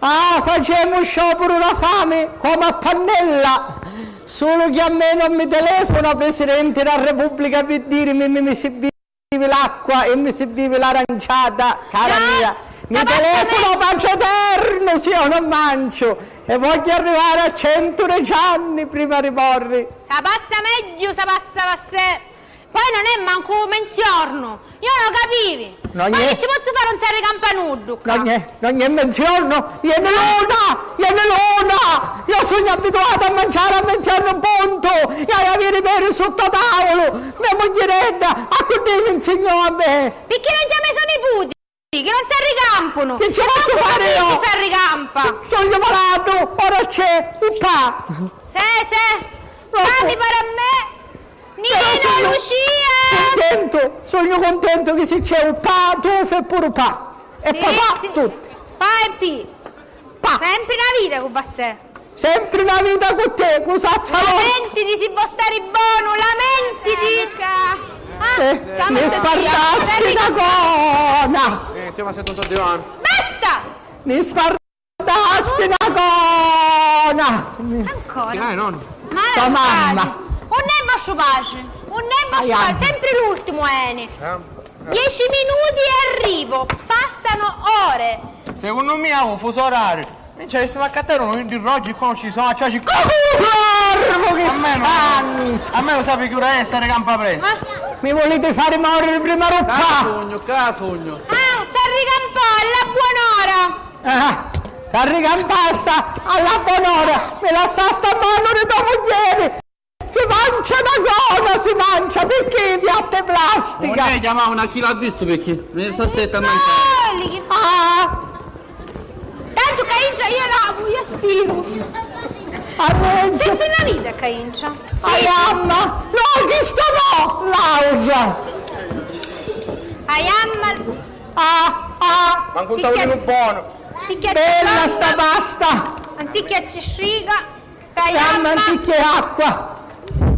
Ah, facemu sciopuru dâ fami comu a Pannella. Sulu chi a me non mi telefuna u Presidenti dâ Repubblica pi dìrimi mi, mi si bivi l'acqua e mi si bivi l'aranciata, cara mia. Mi telefuna u Patreternu si io non manciu e vogghiu arrivari a centudeci anni prima di morri. Sa passa megghiu, sa passa passè. Poi non è mancu menziornu. Io non capivi. Ma chi ci pozzu fari, non s'arricampa nuddu ccà. Non è, non è menziornu, ieni luna, ieni luna. Io sugnu abituata a manciari a menziornu, puntu. Iu haiu aviri peri sutta tavulu. Me mugghiredda, a cu ddi mi nsignò a me? Picchì non chiami so niputi, chi non s'arricampunu. Chi ci pozzu fari io? Chi s'arricampa? Sugnu malatu, ora c'è u pa. Sì, sì. Troppu. Fami pari a me. Nino, Lucia! Cuntentu, sugnu cuntentu chi si c'è u pa, tu fai puru pa. E papà, tutti. Pa e pi. Pa. Sempri na vita cu Vassè. Sempri na vita cu te, cu Sazzarottu. Lamentiti si vo stari bonu, lamentiti! Eh, mi sfardasti na cona! Eh, ti ma sento un divano. Basta! Mi sfardasti na cona! Ancora? Chi hai, nonnu? To mamma! Unn'è vostru patri? Unn'è vostru patri? Sempri l'ultimu eni! Eh? Dieci minuti e arrivo! Passano ore! Secunnu mia, u fusu orariu. Minchia, avessimu accattari unu di roggi qua, non ci sono, cioè, ci... Corvu chi stanti! A me non sapi chi ura è, s'arricampa prestu. Mi vuliti fari moriri prima ru pa? Ca sugnu, ca sugnu. Ah, s'arricampò alla buon'ora! Ah, t'arricampasta alla buon'ora, mi lassasti a manu di to mugghieri! Si mancia na cona, si mancia, picchì i piatti plastica? Non è chiamà una chi l'ha visto picchì, mi sta stretta a manciari. Ah! Tantu ca intra io lavu, io stiru. Arreggio. Senti una vita ca intra. A jamma! No, chisto no! L'autra! A jamma! Ah, ah! Mancu un taulinu bonu! Bella sta pasta! Anticchia ci striga, sta jamma! Jamma, anticchia e acqua!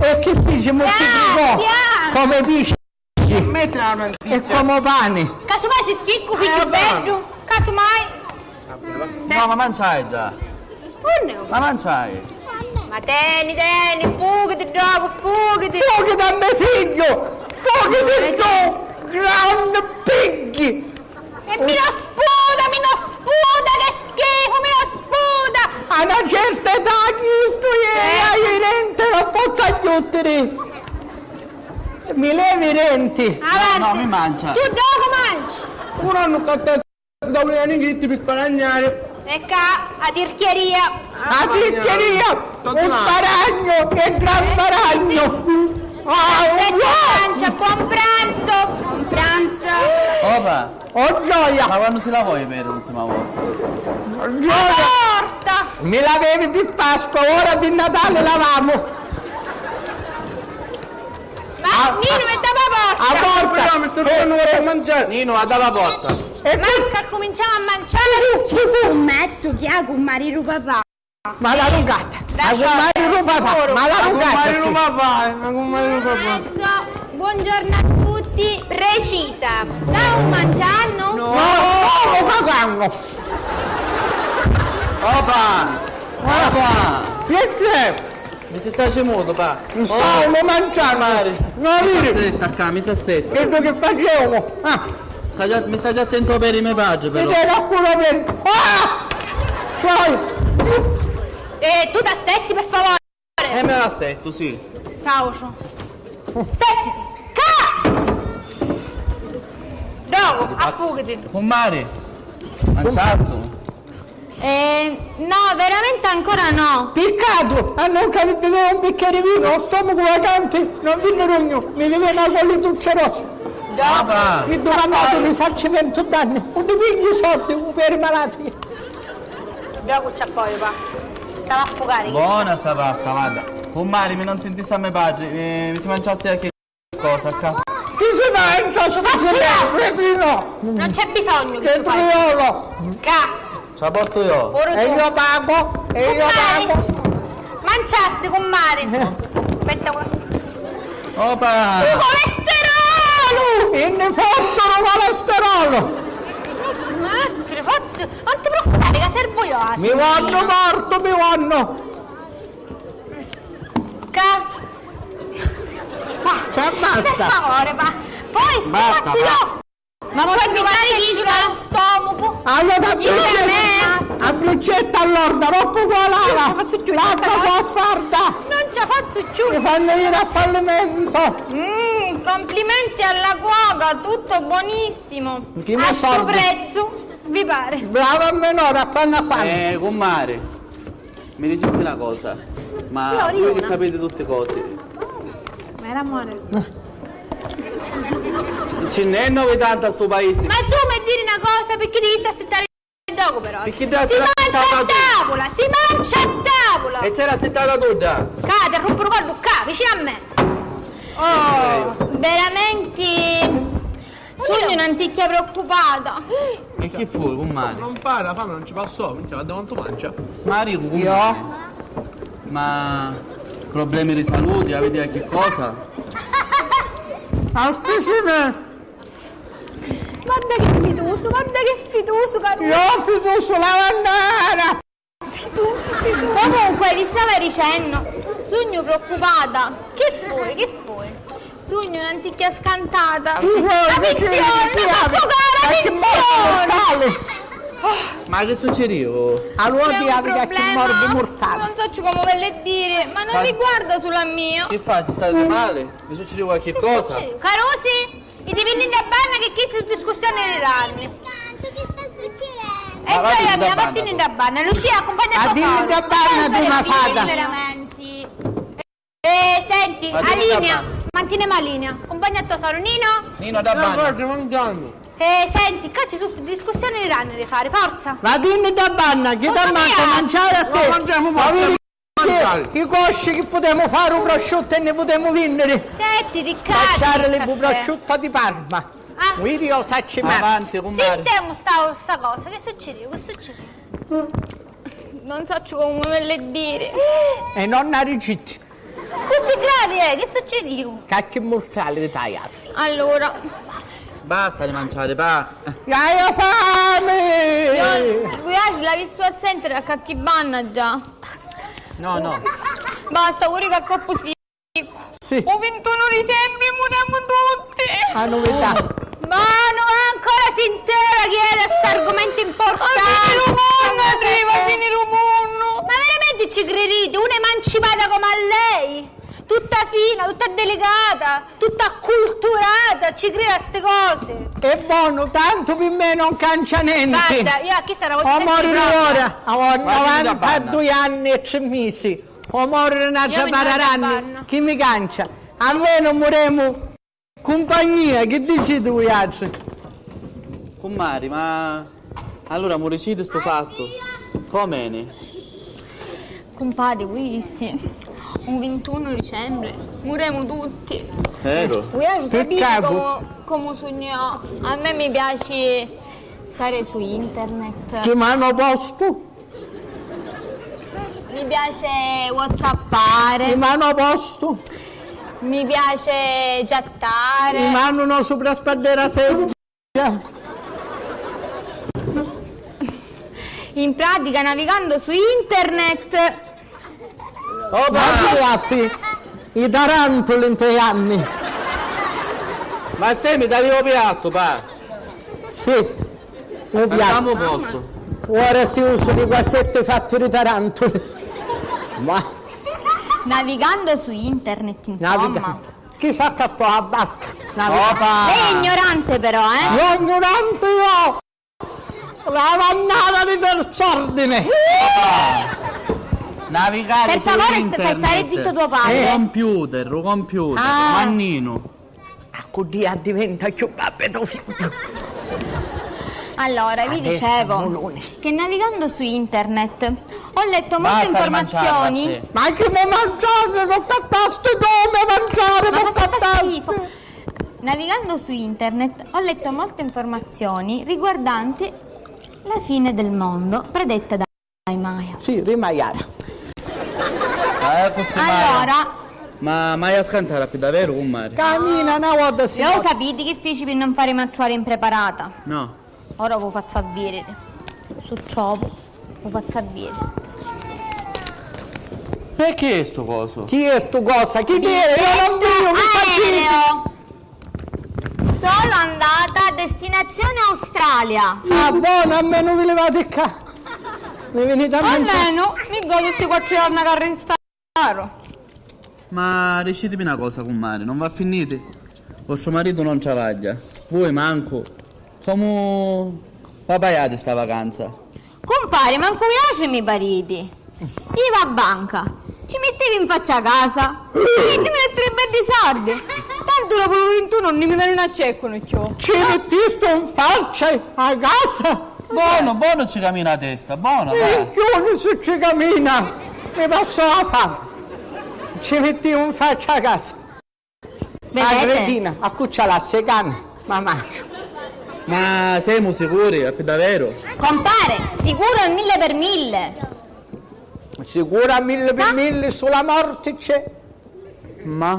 E chi fici? Multiplicò come pisci e come pani. Casumai si siccu, fici beddu. Casumai. No, ma manciai già. Unni? Ma manciai. Ma teni, teni, fughiti ddocu, fughiti. Fughiti a me figghiu, fughiti tu, granni pigghi. E mi lo sputa, mi lo sputa, che schifo, mi lo sputa! A na certa età chistu è, eh, i denti non pozzu agghiuttiri. Mi levi i denti. Avanti. No, no, mi mancia. Tu ddocu manci? Uno non canta da un aniglitti per sparagnare. E ca, a tirchieria. A tirchieria, un sparagno e gran sparagno. Ah, un mancia, buon pranzo. Buon pranzo. Opa. Oh gioia! Ma quannu si lavò ieri l'ultima volta? Oh gioia! Porta! Mi lavevi pi Pasqua, ora pi Natali lavamu! Ma Ninu, mi dava porta! A porta! Però mi sto rubando per mangiare! Ninu, a dava porta! E manca accuminciamo a mangiare! Ci scummettu chi a cummari ru papà. Ma la rugata! La cummari ru papà! Ma la rugata! Sì. Ma cummari ru papà! Buongiorno a tutti, precisa, stau manciannu? No, no, no, cagannu! Opa! Opa! Chi c'è? Mi si sta cimutu, pa! Mi stau manciannu! Mari! No, mi viri! S'assetta ccà, mi s'assetta! Chiddu chi facemu! Ah! Sta già, mi sta già attento per i me paggi, però. Vedi, qualcuno per... Ah! Sai! Eh, tu t'assetti, per favore? Eh, me l'assettu, sì. Stauciu. Settiti! Ca! Docu, affughiti. Cummari, manciastu? Eh, no, veramente ancora no. Piccatu! A non capire un bicchiere di vino, stomaco vacante, non vi ne rugno, mi viene una collituccia rossa. Dopo. Mi domandate un risarcimento danni, un dipingi i soldi, un per i malati. Docu c'è poi, va. Stava a fugare. Buona sta pasta, guarda. Cummari, mi non sentisse a me padre, mi, mi si manciasse anche cosa ccà. Ti si mangia, ti si mangia, no. Non c'è bisogno che tu fai. Che triolo. Ca. Ce la porto io. Pure tu. E io pago, e io pago. Cummari. Manciassi, cummari. Eh. Aspetta, cu-, opa! Lu colesterolu! E ne fottono colesterolo! Ma ti fazzu, non ti preoccupare, che servo io, ah, mi vanno morto, mi vanno! Ca-, va. Ciao, basta. Per favore, va. Poi scommetto io. Ma vuoi evitare di fare un stomaco? Allora, a brucetta all'orda, troppo colata. Non ce la faccio più, l'acqua qua sfarda. Non ce la faccio più. Mi fanno ire a fallimento. Mm, complimenti alla cuoca, tutto buonissimo. A sto prezzo, vi pare? Brava minore, a quanno a quanno? Eh, cummari. Mi dicisti na cosa, ma voi che sapete tutte cose. Ma era amore. Ci, ci n'è novità nta stu paisi. Ma tu mi diri na cosa, picchì devi assettari ddocu però. Picchì si mancia a tavula, si mancia a tavula. E c'era assettata tu già. Ca, ti rompo lu collu ca, vicino a me. Oh, veramente. Sugnu n'anticchia preoccupata. E chi fu, cummari? Non pari, la fame non ci passò, minchia, guarda quantu mangia. Ma dicu, cummari. Io? Ma problemi di salute, avete qualche cosa? Aspetta, guarda che fitusu, guarda che fitusu, caru. Io fitusu, lavandara! Comunque, vi stava dicennu, sugnu preoccupata. Chi fui? Chi fui? Sugnu n'anticchia scantata. Avizioni, mi fa fugari, avizioni! Ma chi succediu? Allora ti avi qualche morbo mortale. Non sacciu comu ve le diri, ma non riguarda sulu a mia. Chi fa? Si stati male? Vi succediu qualche cosa? Carusi? I divinni dda banna che chisti su discussioni di ranni. Scantu, chi sta succirennu? E gioia mia, vattini dda banna. Lucia, accumpagna a tua soru. Vattini dda banna, tu una fata. Veramente. Eh, senti, a linea. Mantinemu a linea. Accumpagna a tua soru, Nino. Nino, dda banna. Eh, senti, ccà ci su discussioni di ranni di fari, forza. Vattini dda banna, chi t'ammazza, manciari a te. Chi, chi cosci chi putemu fari u prosciuttu e ni putemu vinniri? Senti, Riccardo, spacciari li bu prosciuttu di Parma. Ah. Viri, io sacci male. Avanti, cummari. Sintemu sta, sta cosa, chi succediu? Chi succediu? Non sacciu comu ve le diri. E non na riciti. Accussì gravi è? Chi succidìu? Cacchi murtali di taiari. Allura. Basta di manciari, va. Haiu fami! Io, Guiaci, l'ha vistu a sentiri a cacchi banna già. No, no. Basta, puru ca coppu sì. Sì. U vintunu dicembri muremu tutti. A novità. Ma non ancora sinteva chi era sta argomento importante. Va finiri u munnu, sì, va finiri u munnu. Ma veramente ci credete? Una emancipata come a lei? Tutta fina, tutta delicata, tutta acculturata, ci crede a ste cose. È buono, tanto per me non cancia niente. Guarda, io a chi sarà. O mori ora, ho novantadue anni e tre mesi. O mori n'altra para d'anni, chi mi cancia? A me non muremu. Cumpagnia, chi diciti vuiatri? Cummari, ma allura mu diciti stu fattu? Com'eni? Cumpari, vu dissi, un vintunu dicembri muremu tutti. Veru? Vuiatri sapiti comu, comu sugnu io? A me mi piaci stari su internet. Chi manu postu? Mi piace whatsappare. Mi manu a postu. Mi piace chattare. Mi manu no supraspaddera seggia. In pratica, navigando su internet. Opa! Ma chi appi? I tarantuli nte jammi. Ma semi, t'aviu piattu, pa. Sì. Mi piaci. Facciamo posto. Ora si usu di quasetti fatti di tarantuli. Ma. Navigando su internet, insomma. Navigando. Chi s'accattò a barca? Navigando. Opa! Lei è ignorante però, eh? Io ignorante io! La vannata di terz'ordine! Navigare. Per favore, st-, fai stare zitto tuo padre. Eh. U computer, u computer, ah. Manninu. Accuddì addiventa cchiù babbu tu figghiu. Allora, vi dicevo che navigando su internet ho letto molte informazioni. Basta di manciarla, sì. Ma chi mi mangiate? Tocca a te, tu mi mangiare, tocca a te. Ma fa schifo. Navigando su internet ho letto molte informazioni riguardanti la fine del mondo predetta da Maya. Sì, ri Maiara. Eh, così Maya. Allora. Ma Maya scantara pi daveru, cummari? Camina, na vota si. Lo sapiti chi fici pi non fari macciuari in preparata? No. Ora vu fazzu avviriri. Su trovu, vu fazzu avviriri. E chi è stu cosu? Chi è stu cosa? Chi è? Io non vedo, chi faciti? Aereo. Solo andata, destinazione Australia. Ah, buono, almeno vi levate ccà. Mi venite a mangiare. Almeno mi godo sti quattro giorni che arristaru. Ma dicitimi na cosa, cummari, non va a finiti? Vostru maritu non travaglia, vui mancu. Comu va paiati sta vacanza? Cumpari, mancu viaci mi pariti. Iva a banca, ci mittivi in faccia a casa, e mi metti li beddi sordi. Tantu dopu lu vintunu non mi venunu a cercunu cchiù. Ci mittistu in faccia a casa? Bonu, bonu ci camina a testa, bonu, va. Minchiuni si ci camina, mi passa la fami. Ci mittiu in faccia a casa. Vedete? A cretina, a cu ci la lassi, cani, ma manciu. Ma semu sicuri, pi daveru? Compare, sicuru al mille per mille. Sicura mille pi mille, sula morti c'è. Ma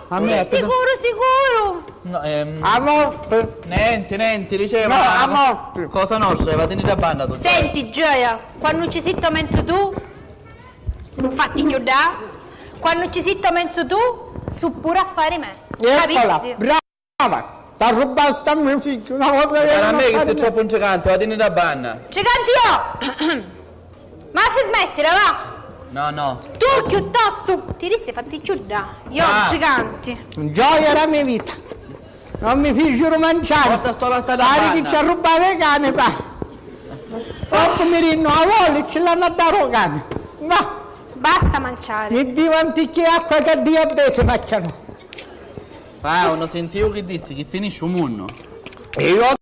a me. Sicuru, sicuru. No, ehm, a morti. Nenti, nenti, diceva. No, a morti. Cosa nostra, va teniti a banna tu. Senti, gioia, quannu ci si tomenzu tu, fatti chiuddà, quannu ci si tomenzu tu, su puru affari me. Eccola, capisti? Brava. T'arrubbasti a me figghiu, una vota. Cara a me chi si troppu ntricanti, va tinni da banna. Ntricanti io! Ma fi smettila, va! No, no. Tu chiuttostu ti dissi fatti chiudda. Io ntricanti. Gioia della mia vita. Non mi fecero mangiare. Porta sto lastada. Pari chi ci arrubbavi i cani, pa. Dopu mi dinnu, a voli ci l'hanno a dare o cani. No. Basta manciare. Mi bivo anticchia acqua che diabete m'acchianò. Paolo, senti, io chi dissi? Chi finisci u munnu? E io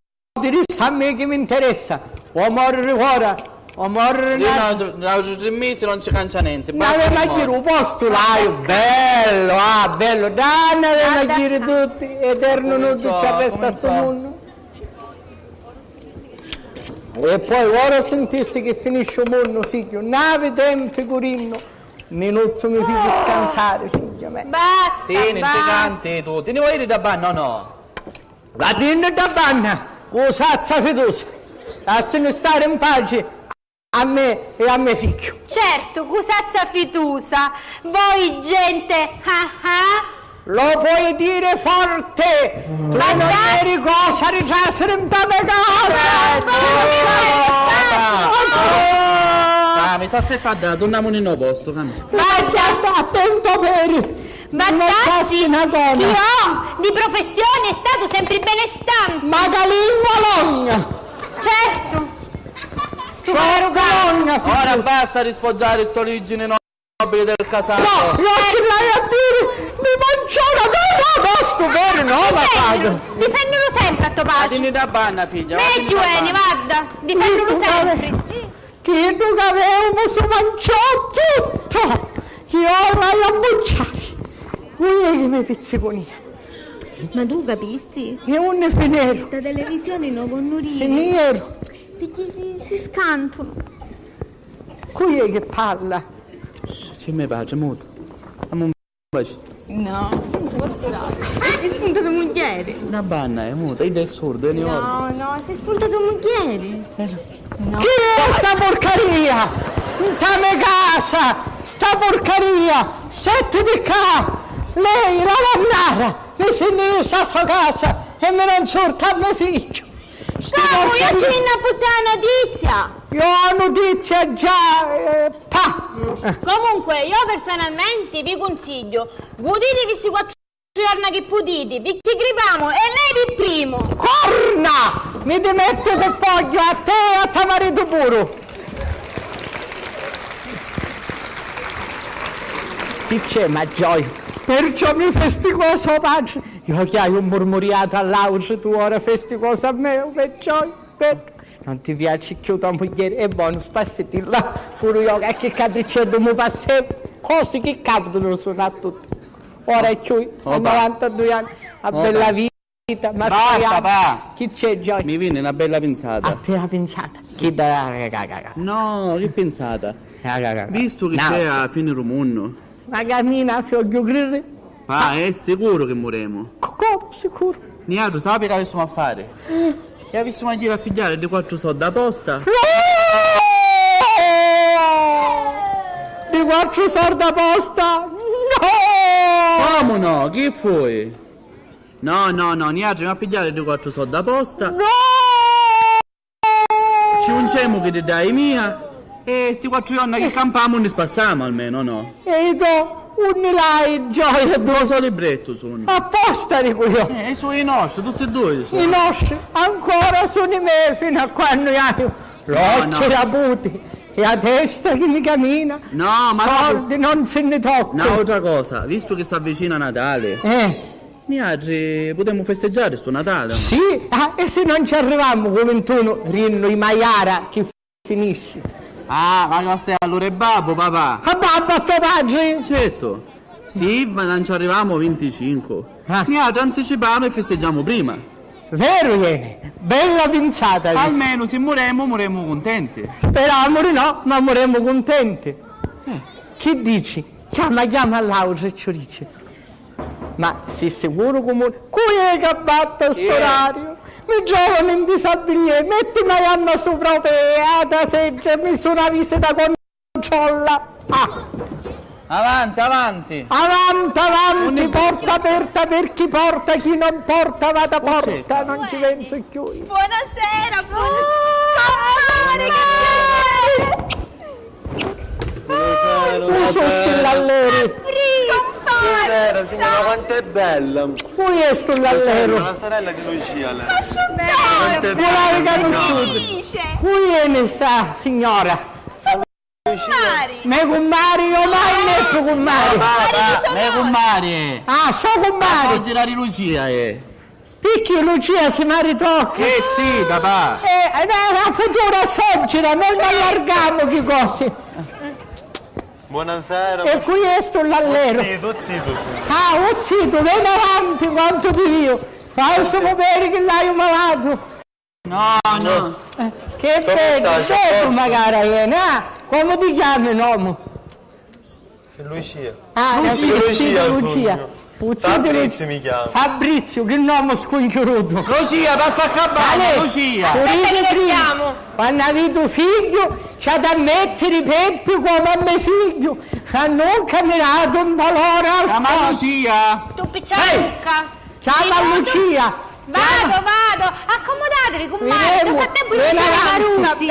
ti dissi a me chi mi interessa? O mori ora, o mori. Io na, na, na, tri misi non ci cancia nenti. N'avemu a ghiri u postu l'haiu, bello, ah, bello, dà, n'avemu a ghiri tutti, eternu nuddu ci arresta stu munnu. E poi ora sentisti chi finisci u munnu, figghiu, n'avi tempi curinnu. Ninuzzu mi fici scantari, figghiu me. Basta, sì, non ti canti tu. Ti ni vuoi iri da banna o no? Vatinni da banna, cusazza fitusa. Lassini stari in paci a me e a me figghiu. Certu, cusazza fitusa. Voi gente, ah ah. Lo puoi dire forte! Tu non eri cosa di trasiri nta me casa! Ah, mi sta steppa da, turnamuni no posto, cammi. Attento peri! Vattazzi, chi ho di professione è stato sempre benestante. Magalì Bologna! Certo! Stu Bologna! Ora basta di sfoggiare sto origine no. Nobili del Casale. No, non ci l'hai a dire, mi mangiano, no, no, no, stu veri, no, la paga. Difennilu sempre a to patri. Vatinni da banna, figghia. Megghiu eni, vadda, difennilu sempre. Chiddu ca avemu su manciò tuttu, chi ora hai a mucciari. Cu è chi mi pizzicunia? Ma tu capisti? E unni fineru? Sta televisioni no vonnu riri. Finiru. Picchì si, si scantunu. Cu è chi parla? C'è me patri, mutu. Amu un baci. No, non ti può tirare. Si spunta tua mugghieri. Na banna è muta, idda è surda, è no, no, si spunta tua mugghieri. No. Chi è sta porcaria? Nta me casa, sta porcaria, settiti ccà, lei, la vannara, mi si nni sta so casa e mi non surta a me figghiu. Comu, io ci vinni a purtari a notizia! Io a notizia già, eh, pa! Comunque, io personalmente vi consiglio, guditevi sti quattro giorna chi putiti, picchì cripamu e lei vi primu! Corna! Mi dimettu cu pogghiu a te e a to maritu puru! Chi c'è, ma gioia? Perciò mi festi cosa, o patri? Io chi haiu murmuriatu a l'autri, tu ora festi cosa a me, o me gioia? Beddu, non ti piaci cchiù to mugghieri? E bonu, spassitilla. Puru io qualchi capricceddu mu passevu. Cosi chi capitanu sunnu a tutti. Ora è cchiui, a novantadui anni, a bella vita, ma basta, pa! Chi c'è, Gioia? Mi vini na bella pinsata. A te la pinsata? Chidda. No, chi pinsata? Vistu chi c'è a fini ru munnu. Ma camina, figghiu, criri? Ah, è sicuru chi muremu. Comu sicuru? Niatri, sapi chi avissimu a fari? E avissimu a jiri a pigghiari ddi quattru soddi a posta. No! Ddi quattru soddi a posta? No! Comu no? Chi fui? No, no, no, niatri avissimu a pigghiari ddi quattru soddi a posta. No! Ci uncemu chi ddi dai mia e sti quattru jorna chi campamu nni spassamu almenu, no? E i to unni l'hai, gioia tu? Ddu so librettu sunnu. Apposta dicu io. Eh, su i nostri, tutti e dui su. I nostri ancora sunnu i me fino a quannu haiu l'occhi raputi e a testa chi mi camina. No, ma sordi non si nni tocca. N'autra cosa, vistu chi s'avvicina Natali. Eh. Niatri putemu festeggiari stu Natali, o no? Sì, ah, e si non ci arrivammu cu vintunu rinnu i maiara chi finisci. Ah, ma chi stai allura è babbu, papà? A babbu a to patri? Certu. Sì, ma non ci arrivammu vinticincu. Ah. Niatri anticipamu e festeggiamu prima. Veru, ieni. Bella pinsata, vistu? Almenu si muremu, muremu cuntenti. Speramu di no, ma muremu cuntenti. Eh. Chi dici? Chiama, chiama a l'autru e ci dici. Ma si sicuru comu. Cu è ca batta st'orariu? Mi trovanu in disabilie, metti na jamma supra o pe, ata seggia, mi su na visita controlla. Ah. Avanti, avanti. Avanti, avanti, porta aperta per chi porta, chi non porta vada porta, non ci penso cchiù io. Buonasera, buonasera. Compare, che piacere. Cu su sti lalleri? Buonasera, signora, quanto è bella! Cu è stu lalleru? La sorella di Lucia, lei. Quanto è bella, signora. Cu l'hai canusciutu? Cu ieni sta signora? Cummari! Me cummari, io mai mettu cummari! Me cummari! Ah, so cummari! La soggira di Lucia, eh! Picchì Lucia si maritò? È zita, pa! Eh, eh, a futura soggira, non allargamu chi cosi. Buonasera. E cu è stu lalleru? U zitu, u zitu, sì. Ah, u zitu, veni avanti quantu di io. Fai su puperi chi l'haiu malatu. No, no. Eh, che beddu, beddu magari ieni, ah? Comu ti chiami, nomu? Lucia. Ah, Lucia, Lucia, Lucia sugnu. Fabrizio mi chiama. Fabrizio, che nomu scunchiurutu. Lucia, passa a cabana, Lucia. Aspetta, li chiamu. Quannu aviti u figghiu, ci hati a mettiri Peppi comu a me figghiu, ca nun caminatu un valori al. Chiama Lucia. Tu picciarucca. Chiama Lucia. Vado, vado. Accomodateli, cummari. Nel frattempo io mi chiamo Carusi.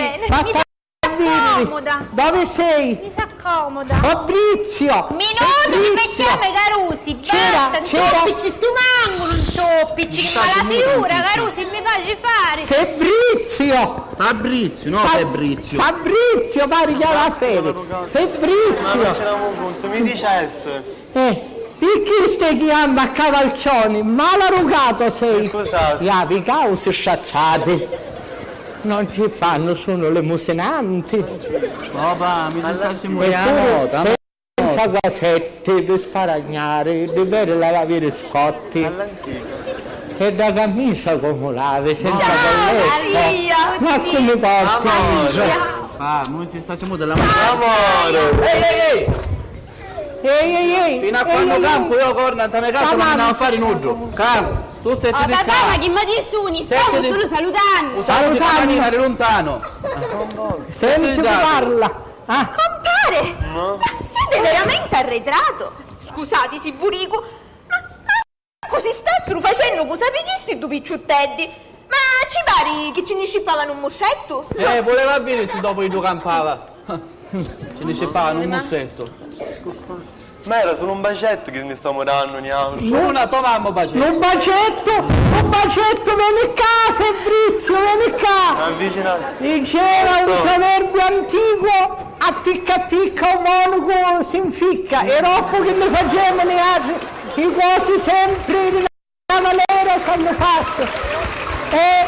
Comoda. Dove sei? Mi s'accomoda. Fabrizio! Minutu, ti becchiamo i carusi, basta, ntoppici stu mangulu, ntoppici, che fa la figura, carusi, mi faci fari. Fabrizio! Fabrizio, no Fabrizio. Fabrizio, pari che la fede. Fabrizio! Ma non ce l'avevo conto, mi dicesse. Eh, picchì stai chiamma a cavalchioni, malarugato sei! Scusate. Iavi causi strazzati, non ci fanno, sono le musinanti. Papà, mi ci sta scimugliando. Senza guasetti, di sparagnari, di bere la viri scotti. E da camisa come lavi, senza colletto. Ma come porti? Ah, non si sta scimugliando. Amore! Ehi, ehi, ehi! Ehi, ehi, ehi! Fino a quando campu io corna nta me casa non andavo a fare nulla. Calma, tu senti di qua. Ma chi mi dissuni? Stiamo solo salutando. Salutando. Camminare lontano. Senti, parla. Ah. Compare! Ma siete veramente arretrato? Scusate, si vi dico, ma, ma Così stassero facennu cu sapi chi sti du picciutteddi? Ma ci pari chi ci nni scippavanu un muscettu? Eh, vuleva a viri si dopu iddu campava. Ci nni scippavanu un muscettu. Ma era sulu un bacettu chi ni stamu dannu niautri. Sulu na to mamma un bacettu. Un bacettu, un bacettu, veni ccà, Fabrizio, veni ccà. Avvicinati. Diceva un proverbio antico, a picca a picca un monaco si inficca, e roppu chi ni facemu niatri. I cosi sempri di na manera s'hannu fattu. E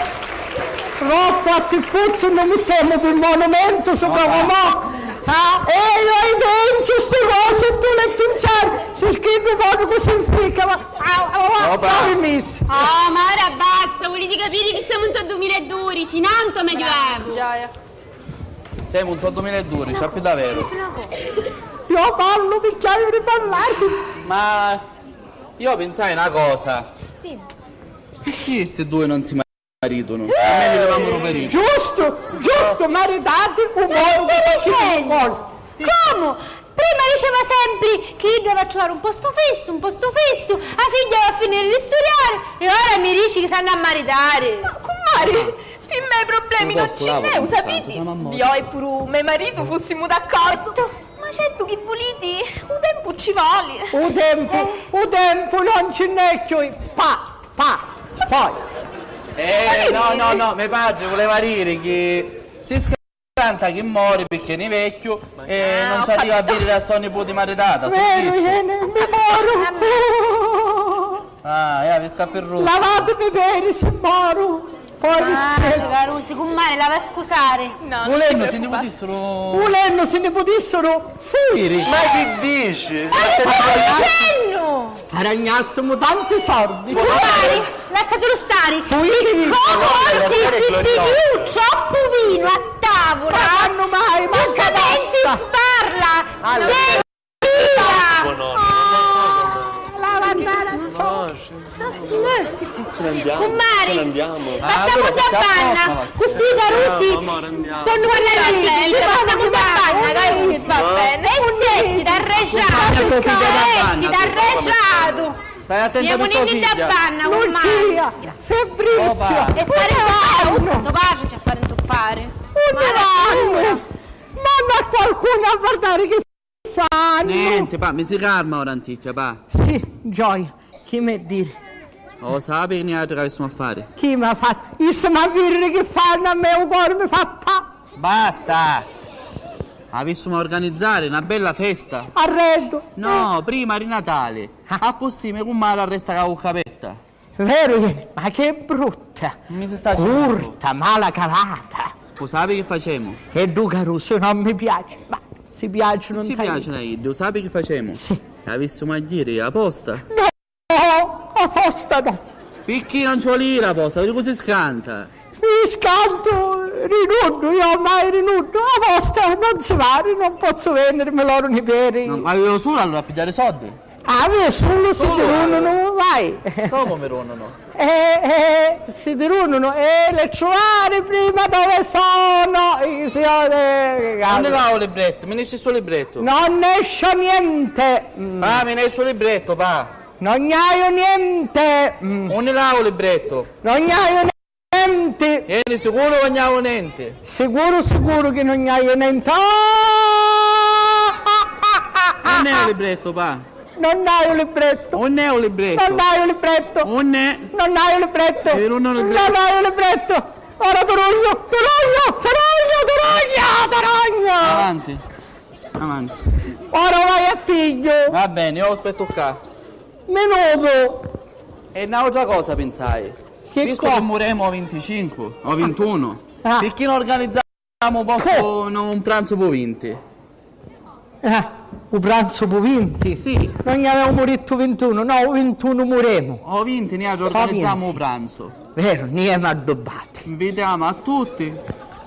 roppu a tippuzzu nu mittemu pi monumentu supra comò. Ah, e io i pensu sti cosi e tu le pinsari, si scrivi monacu si inficca, ma ah, ah, ah, miss. Oh, ma ora basta, vuliti capiri chi semu nto dumila e dudici, non nto medioevu. Semu nto dumila e dudici, a pi daveru. Io parlu, mi chiavi di parlari. Ma Io pinsai na cosa. Sì. Picchì sti dui non si maritunu? A mia mi levamu ru periculu. Giustu, giustu, maritati u moru chi faciti un colpu. Comu? Prima diceva sempri chi iddu ava a truvari un postu fissu, un postu fissu, a figghia va a finiri di studiari e ora mi dici chi s'hannu a maritari. Ma cummari, pi me problemi non ci nn'è, u sapiti? Io e puru me maritu fussimu d'accordu. Ma certu chi vuliti, u tempu ci voli. U tempu, u tempu non ci nn'è cchiù, pa, pa, poi. Eh, no, no, no, me patri vuleva diri chi si scanta chi mori picchì ni vecchiu e non ci arriva a vidiri a so niputi maritata, su chistu. Veru, ieni, mi moru. Ah, eh, vi scappi ru. Lavatimi beni, si moru. Poi vi spiegu. Carusi, cummari, l'ava scusari. No, non vi preoccupate. Vulennu, si ni putissuru. Vulennu, si ni putissuru fuiri. Ma chi dici? Ma chi stai dicennu? Sparagnassimu tanti sordi. Cummari, lassatulu stari. Fuiri. Siccomu oggi si biviu troppu vinu a tavula, ma quannu mai? Giustamenti sparla. Allora. Cummari, passamu dda banna, così i carusi ponnu parlari a pi vita, passamu dda banna, carusi. E senti, t'arreciatu, senti, t'arreciatu. Stai attenta a tua figlia. Iemu ninni dda banna, cummari. Lucia, Fabrizio, e fari to patri ci a fari ntuppari. Unni vannu? Manna a qualcunu a vardari chi fannu. Nenti, pa, mi si calma ora anticchia, pa. Sì, gioia, chi m'è diri? O sapi chi niatri c'avissimu a fari? Chi m'ha fattu? Issimu a vidiri chi fannu, a me u cori mi fa pa. Basta! Avissimu a organizzari na bella festa. Arreddu. No, prima di Natali. Ah. Accussì me cummari arresta cu a vucca aperta. Veru, ieni, ma che brutta! Mi si sta curta, mala calata. U sapi chi facemu? E ddu carusu non mi piaci, ma si piacinu. Ci piacinu a iddi, u sapi chi facemu? Sì. Avissimu a jiri a posta? No, a posta no. Picchì non ci voli jiri a posta? Vidi cu si scanta. Mi scantu ri nuddu, io mai ri nuddu, a posta no. Non si vari, non pozzu venniri, mi loru ni peri. No, ma io sulu allura a pigghiari soddi? Ah, io sulu si ti rununu, vai. Comu mi rununu? Eh, eh, si ti rununu, eh, le truvari prima dove sono. Io, eh, unni l'hau u librettu? Mi nesci stu librettu. Non esce niente. Mm. Ah, mi nesci u librettu, pa. Non haiu niente. Mm. Unni l'hau u librettu? Non haiu niente. Nenti. Ieni sicuru o gnau nenti? Sicuru, sicuru chi non haiu nenti. Ah! Unn'è u librettu, pa? Non haiu librettu. Unn'è u librettu? Non haiu librettu. Unn'è? Non haiu librettu. E non haiu librettu. Non haiu librettu. Ora tu rugnu, tu rugnu, tu rugnu, tu rugnu, tu rugnu. Avanti. Avanti. Ora vai a pigghiu. Va beni, io aspettu ccà. Minutu! E n'autra cosa pinsai. Chi cosa? Vistu chi muremu o vinticincu, o vintunu, ah, pirchì non organizzamu postu, no, un pranzu pu vinti? Eh, u pranzu pu vinti? Sì. Non avevamo dittu vintunu, no, u vintunu muremu. O vinti, niatri organizzamu u pranzu. Veru, ni emu addubbati. Invitamu a tutti.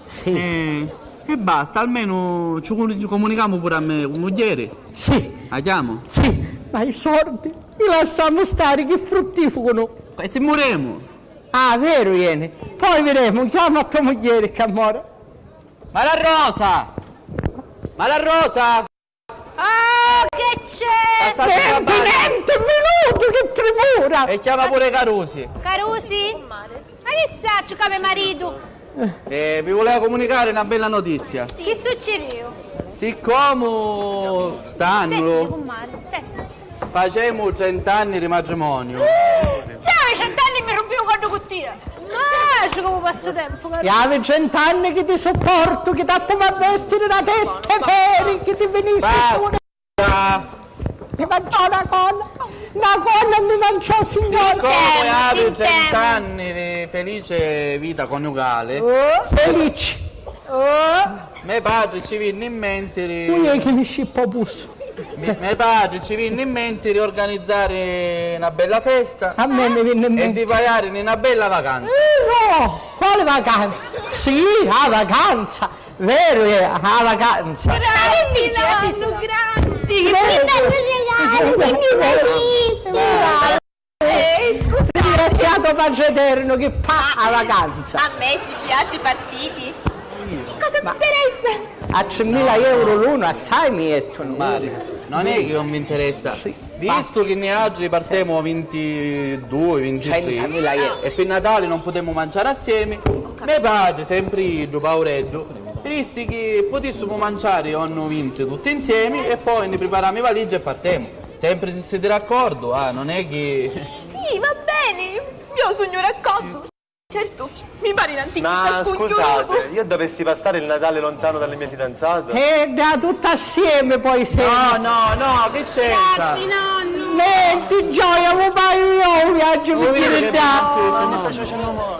Sì. E, e basta, almenu ci cu-, ci comunicamu puru a me mugghieri. Sì. A chiamu? Sì, ma i sordi i lassamu stari chi fruttifugunu. E si muremu? Ah, veru, ieni. Poi viremu, chiama a to mugghieri ca mora. Mara Rosa! Mara Rosa! Oh, che c'è? Passate. Nenti, nenti, un minutu, che primura! E chiama pure Carusi. Carusi? Ma chi sacciu ca me maritu? Eh, vi vuleva comunicari na bella notizia. Chi succidiu? Siccomu st'annu facemu trent'anni di matrimoniu. Già, hai cent'anni e mi rumpi u coddu cu tia. No, comu passu tempu, caro. Iavi trent'anni chi ti supportu, chi t'appu a vestiri na testa e peri, chi ti vinisti puru. Basta! Mi manciò na conna, na conna mi manciò, signori. Siccomu iavi trent'anni di felice vita coniugali. Oh. Felici. Oh. Me patri ci vinni in menti di... Cu è chi mi scippa u pussu? Mi-, me patri ci vinni in menti di organizzari na bella festa. A me mi vinni in menti. E di paiarini na bella vacanza. Eh, no! Quali vacanza? Sì, a vacanza! Veru è, a vacanza! Grazie, nonnu, grazie! Che bellu regalo che mi facisti! Eh, scusate. Ringraziato Padre Eterno che fa a vacanza. A me si piaci partiti. Che cosa mi interessa? A trimila euro l'uno, assai mi jettunu. Mari, non è che non mi interessa. Sì. Vistu chi niatri partemu vintidui, vintitrì, centamila euro, e pi Natali non putemu manciari assiemi, me patri, sempri iddu, paureddu, mi dissi chi putissimu manciari onnu vinti tutti insiemi e poi ni priparamu i valigi e partemu. Sempri si siti d'accordu, ah, non è chi... Sì, va beni, io sugnu d'accordu. Certu, mi pari n'antichità. Ma scusate, io dovessi passare il Natale lontano dalle mie fidanzate? Eh, da tutti assieme poi se... No, no, no, che c'entra? Grazie, nonnu. Nenti, gioia, mi paio io un viaggio. Grazie, nonnu.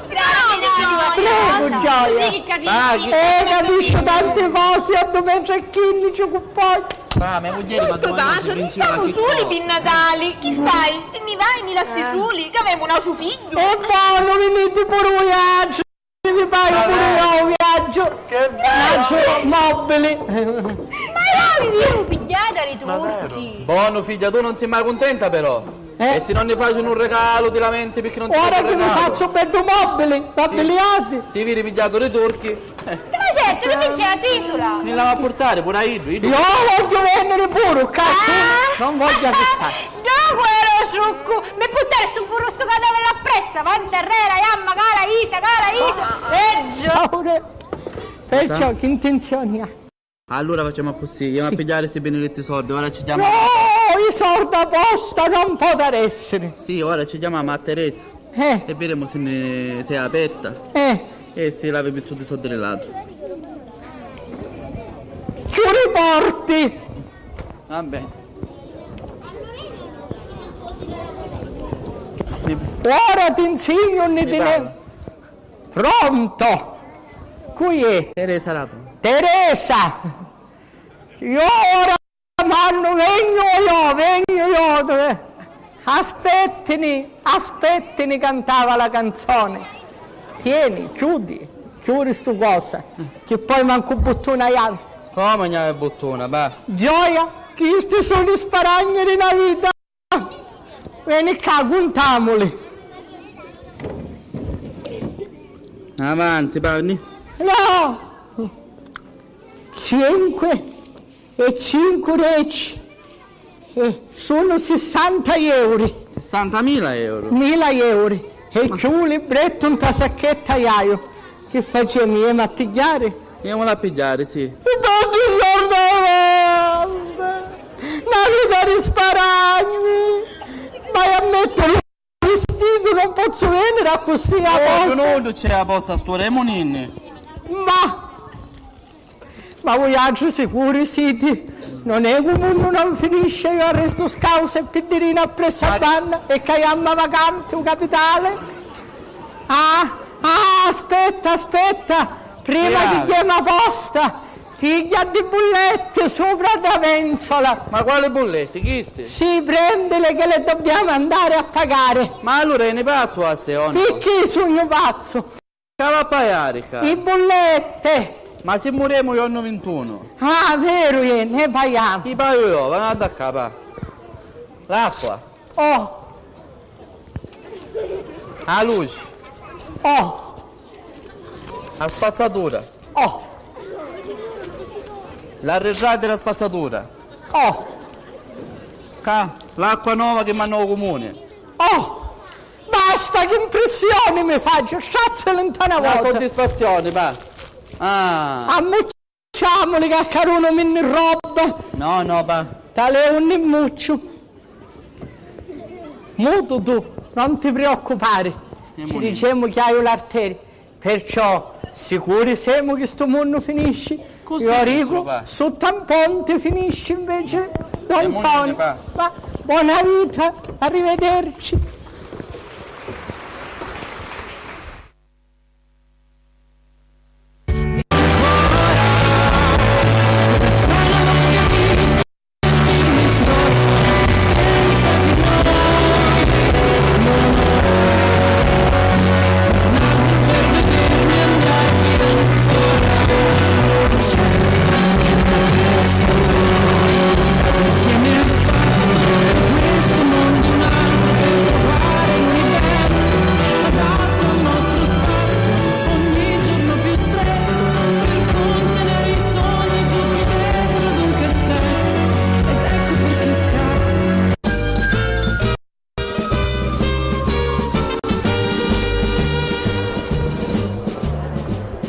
Prego, gioia. Così che capisci. Eh, capisco tante cose, a due metri e quindici, cu poi. Ah, me mugghieri, ma... Tutto bacio, ristamu suli pi Natali. Chi fai? Ti nni vai, ni lasti suli, c'avemu n'autru figghiu. E bonu, viniti puru viaggio. Vi paio puru io un viaggio. Che bello! Viaggio mobili. Ma io vi pigghiata di turchi. Bonu, figghia, tu non sei mai contenta però. Eh? E si non ni facinu un regalu, ti lamenti perché non ti... Ora ti mi faccio un bellu mobili, mobbiliati. Ti viri pigghiatu di turchi. Ma certu, chi vinci a s'isula? Ni l'havi a purtari puru a iddu, iddu. Io voglio venniri puru, cazzu! Ah! Non voglio acquistare. Dopu ero succu! Mi purtaristu puru stu cadavere appressu, avanti, arrera, jamma, cara Isa, cara Isa! Peggio! Paure! Perciò chi intenzioni hai? Allura facemu accussì, jemu a pigghiari sti biniditti sordi, ora ci chiama... No, i sordi a posta non podaressiri. Sì, ora ci chiamamu a Teresa. Eh. E videmu si ni, si è aperta. Eh. E si l'havi pittuti soddi di l'atru. Chiuri i porti! Va beni. Ora ti insignu unni ti ne... Pronto! Cui è? Teresa la... Teresa! Io ora mannu, vegnu io, vegnu io. Aspettini, aspettini, cantava la canzone. Tieni, chiudi, chiudi stu cosa, chi poi mancu buttuna hai. Comu gnà e buttuna, va. Gioia, chisti sunu i sparagni di na vita. Veni ccà, cuntamuli. Avanti, parli. No! Cinque e cincu deci. Eh, sunu sissanta euri. Sissantamila euro? Mila euri. E cchiù u librettu nta sacchetta iaiu. Chi facemu, jemu a pigghiari? Jemula a pigghiari, sì. Doddi sordi a na vita di sparagni. Vai a mettiri u vistitu, non pozzu veniri accussì a posta. Nuddu, nuddu c'è a posta a st'ura, jemu ninni. Ma Ma vuiatri sicuri siti? Non è cu u munnu non finisci, io arrestu scausa e piddirina appressu a banna e caiamma vacanti u capitale. Ah, ah, aspetta, aspetta, prima chi jemu a posta, pigghia ddi bulletti supra dda menzola. Ma quali bulletti? Chisti? Sì, prendili che le dobbiamo andare a pagare. Ma allura è pazzu a se o no? Picchì sugnu pazzu? Ca va a paiari ccà? I bullette! Ma si muremu jornu vintunu? Ah, veru, iè, ne paiamu. I paiu io, va a dda ccà, va. L'acqua. Oh. A luci. Oh. A spazzatura. Oh. L'arretrati della spazzatura. Oh. Ccà, l'acqua nova chi mannò u cumuni. Oh. Basta, chi mprissioni mi faci, strazzili nta na vota. Na soddisfazioni, va. Ah. Ammucciamuli, caccarunu mi nni robba. No, no, va. Talè un nimmucciu. Mutu tu, non ti prioccupari. Ci dicemu chi haiu l'arteri. Perciò, sicuri semu chi stu munnu finisci? Io dicu, sutta un ponti finisci invece Don Toni. Ma bona vita, arrivederci.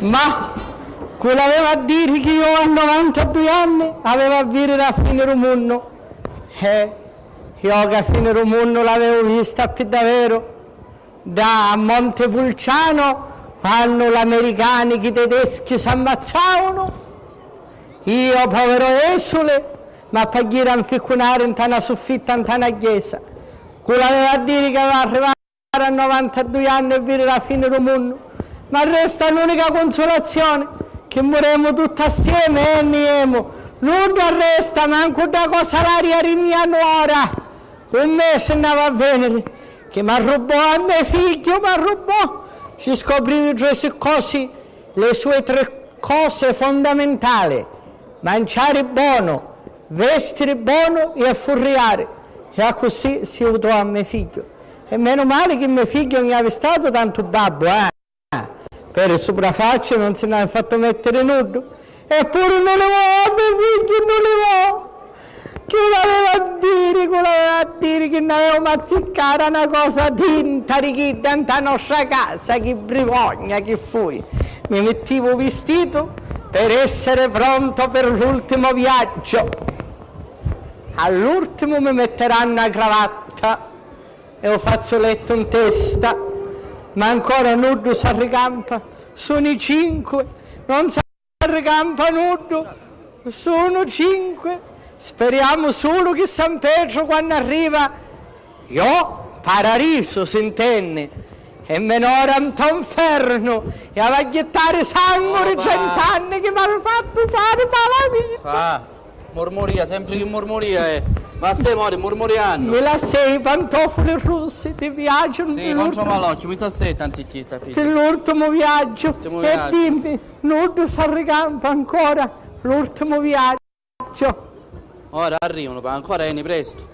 Ma cu l'aveva a diri chi io a novantadui anni aveva a vidiri a fini ru munnu? Eh, io ca fini ru munnu l'avevu vista pi daveru. Dda a Montepulciano, quannu l'americani chi tedeschi s'ammazzaunu, io, poviru esuli, m'appagghiru a nficcunari nta na suffitta nta na chiesa. Cu l'aveva a diri chi aveva arrivari a novantadui anni e vidiri a fini ru munnu? M'arresta n'unica cunsulazioni, chi muremu tutti assiemi e nni jemu. Nuddu arresta, mancu dda cosa laria ri mia nuora. Un mesi nn'ava a veniri, chi m'arrubbò a me figghiu, m'arrubbò! Ci scopriu i tre cosi, le sue tre cose fondamentali, manciari bonu, vestiri bonu e furriari, e accussì si utò a me figghiu. E menu mali chi me figghiu non havi statu tantu babbu, eh! Peri suprafacci non si n'havi fattu mettiri nuddu. Eppuru nu li vo, a me figghiu nu li vo! Chi l'aveva a diri, cu l'aveva a diri chi nn'avevu mazziccata na cosa tinta di chidda nta nostra casa, chi brivogna chi fui! Mi mittivu u vistitu per essere pronto per l'ultimo viaggio. All'ultimu mi metteranno a cravatta e u fazzulettu 'n testa, ma ancora nuddu s'arricampa, sunu i cinque, non s'arricampa nuddu, sunu cinque, speriamu sulu chi San Petru quannu arriva, iò, pararisu s'intenni, e me nora nto 'nfernu, e ava a jittari sangu ri trent'anni chi m'avi fattu fari mala vita. Murmuria, sempri chi murmuria è. Ma stai mori murmuriannu. Mi lassai i pantofuli russi, ti piacinu? Sì, non trova l'occhio, mi sta stretta anticchitta, figlia. Pi l'ultimu viaggiu. Ultimu viaggio. E dimmi, nuddu s'arricampa ancora? L'urtimu viaggiu. Ora arrivanu, pa ancora eni prestu.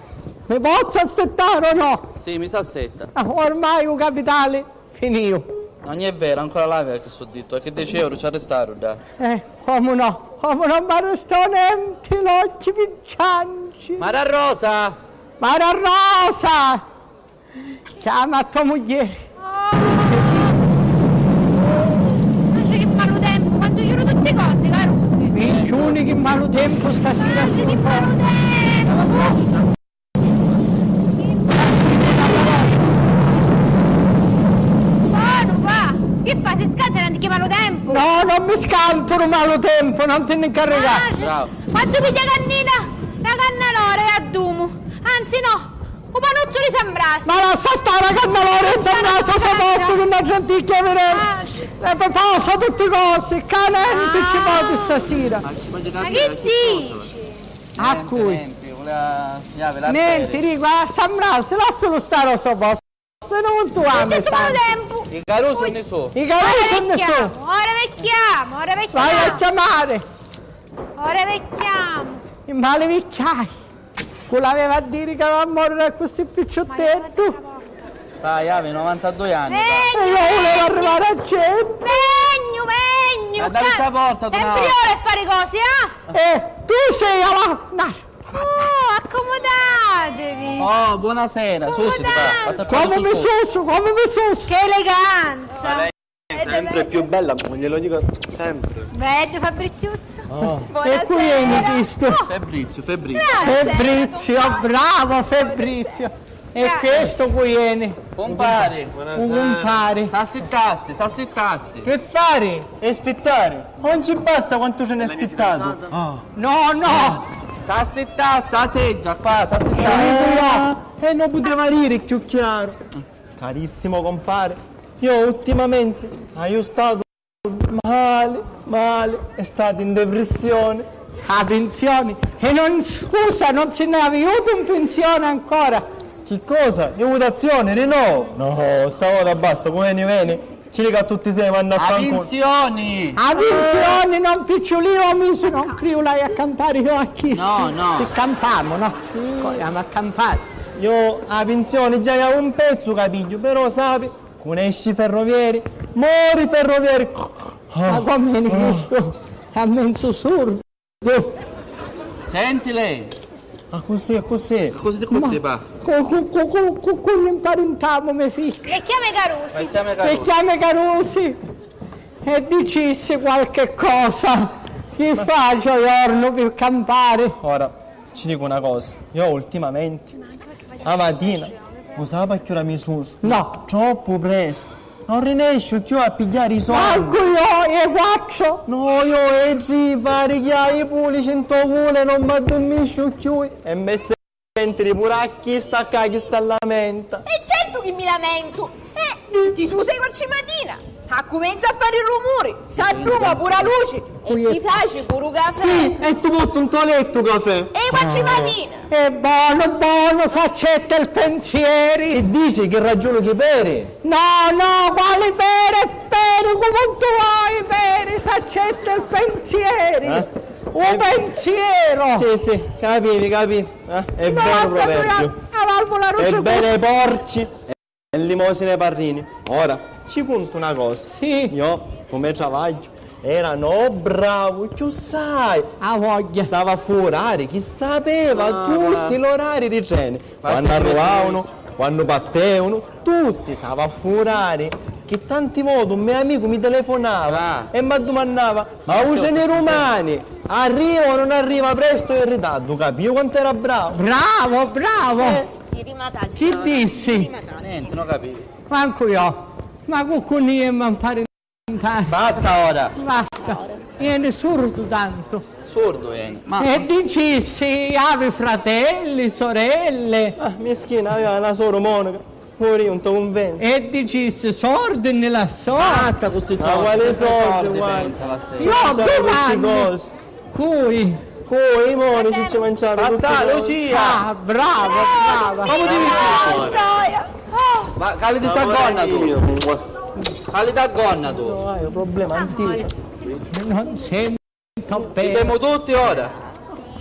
Mi pozzu assettari o no? Sì, mi s'assetta. Ah, ormai u capitali finiu. Non è vero, ancora l'avia chi suddittu, e chi deci euro ci arristaru, dai. Eh, comu no? Comu no m'arristò nenti, l'occhi pincianci. Mara Rosa! Mara Rosa! Chiama a to mugghieri. Oh! Ma che malu tempu, quantu juru tutti cosi, carusi. Minchiuni, chi malu tempu stasira. Ma che malu tempu! Bonu, va! Chi fa? Si scantanu di chi malu tempu? No, non mi scantu lu malu tempu, non ti nni carricari. Bravo. Quantu pigghia cannina, na cannalora e addumu. Anzi no, u panuzzu di San Brasi. Ma lassa stari a cannalora e San Brasi, a so postu cu na genticchia virena. E poi passa tutti cosi, ca nenti ci voti stasira. Ma chi dici? A cui? Nenti, nenti, dicu, a San Brasi, lassulu stari a so postu. Venu un tu ami. C'è stu malu tempu. I carusi unni su? I carusi unni su? Ora vecchiamo, ora vecchiamo. Vai a chiamare. Ora vecchiamo. I mali vicchiai. Cu l'aveva a diri ca va a moriri accussì picciutteddu? Ah, avi novantadui anni. E io vulevo arrivare a cento. Vegnu, vegnu. Ma davi sta porta, tu. Sempre io a fare cose, eh? Eh, tu sei alla... Oh, accomodatevi. Oh, buonasera. Susi, ti fa. Comu mi susu, comu mi susu. Che eleganza. Sempre più bella, ma glielo dico sempre. Bello Fabriziuzzo. Oh. E cu ieni chistu? Fabrizio, Fabrizio. Fabrizio, bravo Fabrizio. E chistu cu ieni? Cumpari. U cumpari. S'assittassi, s'assittassi. Che fari? E spittari? Non ci basta quantu ce n'è spittato. No, no. S'assittassi a seggia qua, s'assittassi. E non poteva dire più chiaro. Carissimo compare, io ultimamente haiu statu mali, mali, è statu in depressione. A pinsioni? E non, scusa, non si n'è aviutu in pinsione ancora? Chi cosa? Io votazione, di no? No, stavota basta, cu veni veni. Ci dica a tutti sei, vannu a fanculo. A pinsioni! A pinsioni, non picciulì, o misi, non criu l'haiu a campari io a chissi. No, no. Si campamu, no? Sì. Coiamu a campari. Io a pinsioni già haiu un pezzu ca pigghiu, però sapi, cunesci i ferrovieri, mori ferrovieri. Ma comu è chistu? A menzu surdu. Senti lei. Accussì, accussì. Accussì, accussì, va. Cu, cu, cu, cu, cu, cu l'imparentamu, me figghiu? E chiami Carusi. E chiami Carusi. E chiami Carusi. E dicissi qualche cosa. Chi faccio giorno per campare? Ora, ci dico una cosa. Io ultimamente, a matina, u sapi a chi ora mi susu? No. Troppu prestu. Non rinesciu cchiù a pigghiari i sonni. Mancu io, e quattro. No, io e tri, pari chi hai i pulici nto culu e non m'addurmisciu cchiù. E me sentiri puru a chista ccà chi s'allamenta. E certu chi mi lamentu. Eh, ti susi i quattru matina. Accumenza a fari rumuri. S'adduma puru a luci. E si faci puru cafè. Sì, e tu porti nto lettu cafè. E i quattru matina. E bonu, bonu, s'accetta il pensieri. Chi dici, chi ragiunu chi peri? No, no, quali peri e peri, comu tu vuoi peri, s'accetta il pensieri. Eh? Un pensiero. Sì, sì, capivi, capivi. Eh? È vero proverbio. La valvola rossa. E bene porci. E limosina ai parrini. Ora, ci cuntu na cosa. Sì. Io, cu me travagghiu, era no bravu, cchiù sai. A vogghia. Stava a furari, chi sapeva tutti l'orari di treni. Quannu arrivavanu, quannu parteunu, tutti, stava a furari. Chi tanti voti un me amicu mi telefonava e m'addumannava, ma u treni rumani arriva o non arriva, prestu o in ritardu, capiu quantu era bravu. Bravo, bravo. Eh. Chi dissi? Nenti, non capivi. Mancu io. Ma cu cunni e m'ampari. Basta ora. Basta. Ieni surdu tantu. Surdu ieni. Ma e dicissi, avi fratelli, sorelle? Ah, mischina, aveva na soru monaca. Murì nto cunventu. E dicissi, sordi nni lassò? Basta cu sti sordi. Ma quali sordi, pensa, la sera. Io dumannu. Cui? Cui, mori, ci, ci manciaru tutti. Passa, Lucia! Ah, brava, brava. Comu ti visti? Gioia! Ma caliti sta gonna tu. Caliti a gonna tu. No, hai un problema, antisa. Non sento. Ci semu tutti ora?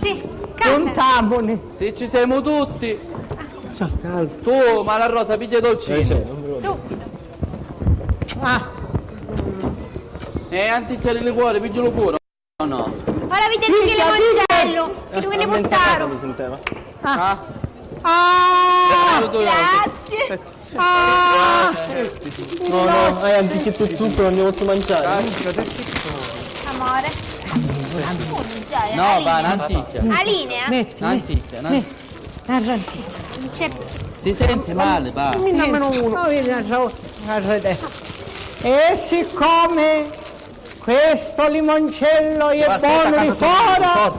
Sì, caccia. Cuntamuni. Si ci semu tutti. Tu, Mala Rosa, pigghia i dolcini. Subito. Ah. E anticchia di liquore, pigghialu puru. No, no. Ora viditi chi limoncellu. Lu chi ni purtaru. Ah. Ah. Grazie. Ah. No, no, hai anticchia di zucchero, non ne posso mangiare. Amore. No, va, n'anticchia. A linea. N'anticchia, n'anticchia. Si senti male, va. Mi dammene uno. No, vedi, un'altra volta, un'altra idea. E siccome questo limoncello è buono di fora,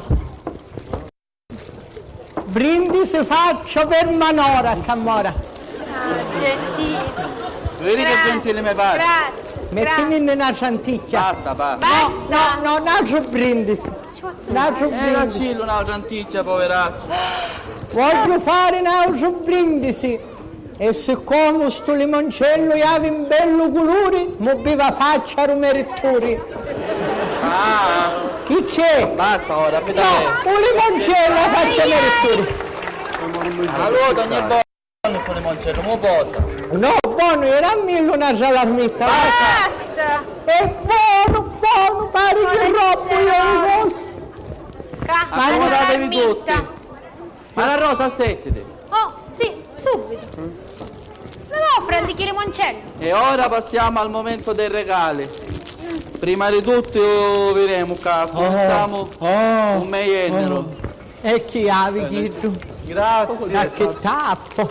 brindisi faccio per Manora, Camora. Ah, gentile. Vedi che gentile mi pare. Grazie. Mettimmi un'altra anticchia. Basta, basta. No, no, no, un altro brindisi. Un altro brindisi. E daccillu un'altra anticchia, poveraccio. Voglio fare un altro brindisi. E siccomu stu limoncellu havi un bellu culuri, mu biva faccia ru me ritturi. Ah. Chi c'è? Basta ora, aspetta. No, un limoncellu a faccia me ritturi. Allora ogni volta stu limoncellu, mu posa. No, buono, era millu un'altra marmitta. Basta. È buono, buono, pari chi troppo io lo posso. Accomodatevi tutti. Mala Rosa, assettiti. Oh, sì, subito. Non offra di chi limoncello. E ora passiamo al momento dei regali. Prima di tutto, vedemu ca accuminzamu cu me jenniru. E chi havi chiddu? Grazie. Ma che tappo.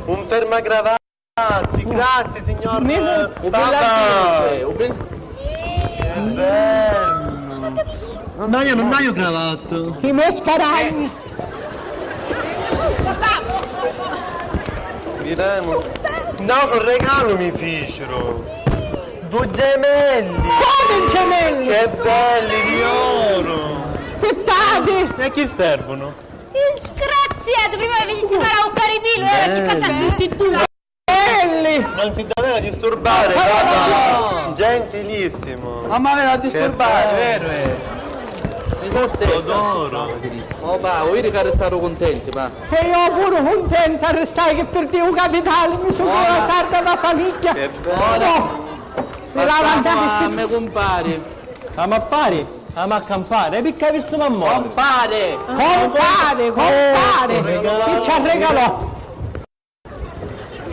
Un fermagravata. Grazie, grazie, signor. U brillantinu c'è, u brill- Che bello. Ma io non ho cravatta. I me sparagni. Diremo. No, un regalo mi fecero. Due gemelli. Come gemelli? Che belli di oro. Aspettate. E a chi servono? Disgraziato, prima mi facisti fare un caripino e ora ci fatta tutti e due. Belli! Non si doveva disturbare, guarda. Gentilissimo. Ma m'aveva a disturbare, vero? Mi sa sempre. Adoro. Oh, va, vuoi che restare contenti, va. E io pure contenta, restai che perdi un capitale, mi sono sarda la famiglia. Che bello. Oh, mi la mandate a me compari. Ama a fari? Ama a campari. E picca visto ma muore. Compare! Compare, compare! Chi ci regalò?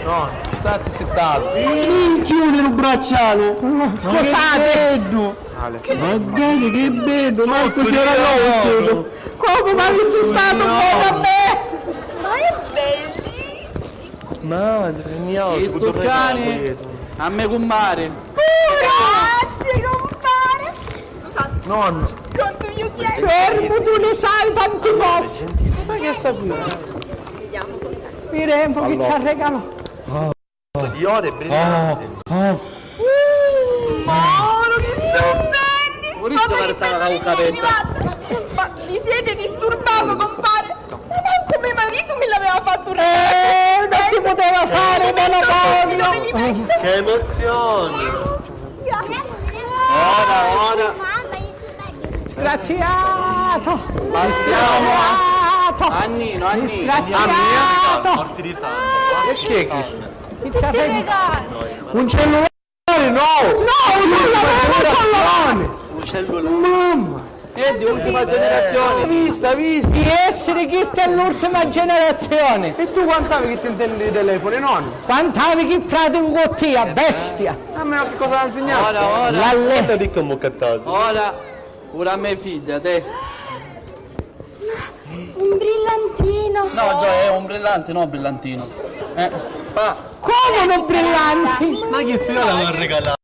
No, stati zittati. Minchiuni lu braccialu! Scusate! Guardate che bello! Manco si era l'osso! Come ma visto stato buono a me? Ma è bellissimo! Madre mia, i stuccani a me cummari. Grazie, compare! Scusate. Nonno. Conto io chiedo. Fermo, tu ne sai tanti cose. Ma che sta qui? Vediamo cosa. Vedremo che ci ha regalato. Di oro e brillanti. Moro, che sono belli! Ma perché stava la bocca aperta? Ma vi siete disturbato, compare? Ma manco mio marito mi l'aveva fatto un regalo. Eh, non ti poteva fare, Bonobono! Che emozione! Ora, ora. Disgraziato! Passiamo a Nino, a Nino. Disgraziato! Morti di fame. Perché questo? Che regalo? Un cellulare nuovo! No, un cellulare nuovo! Un cellulare! Mamma! È di ultima generazione. Hai visto, hai visto? Di essere questa è l'ultima generazione. E tu quant'havi che ti intendi di telefoni, nonno? Quant'havi che pratico con te, bestia? A me che cosa ha insegnato? Ora, ora. Lalle. Guarda lì come ho cattato. Ora, pure a me figlia, te. Un brillantino. No, Gio, è un brillante, no brillantino. Eh, pa. Come un brillante? Ma chi si la va a regalare?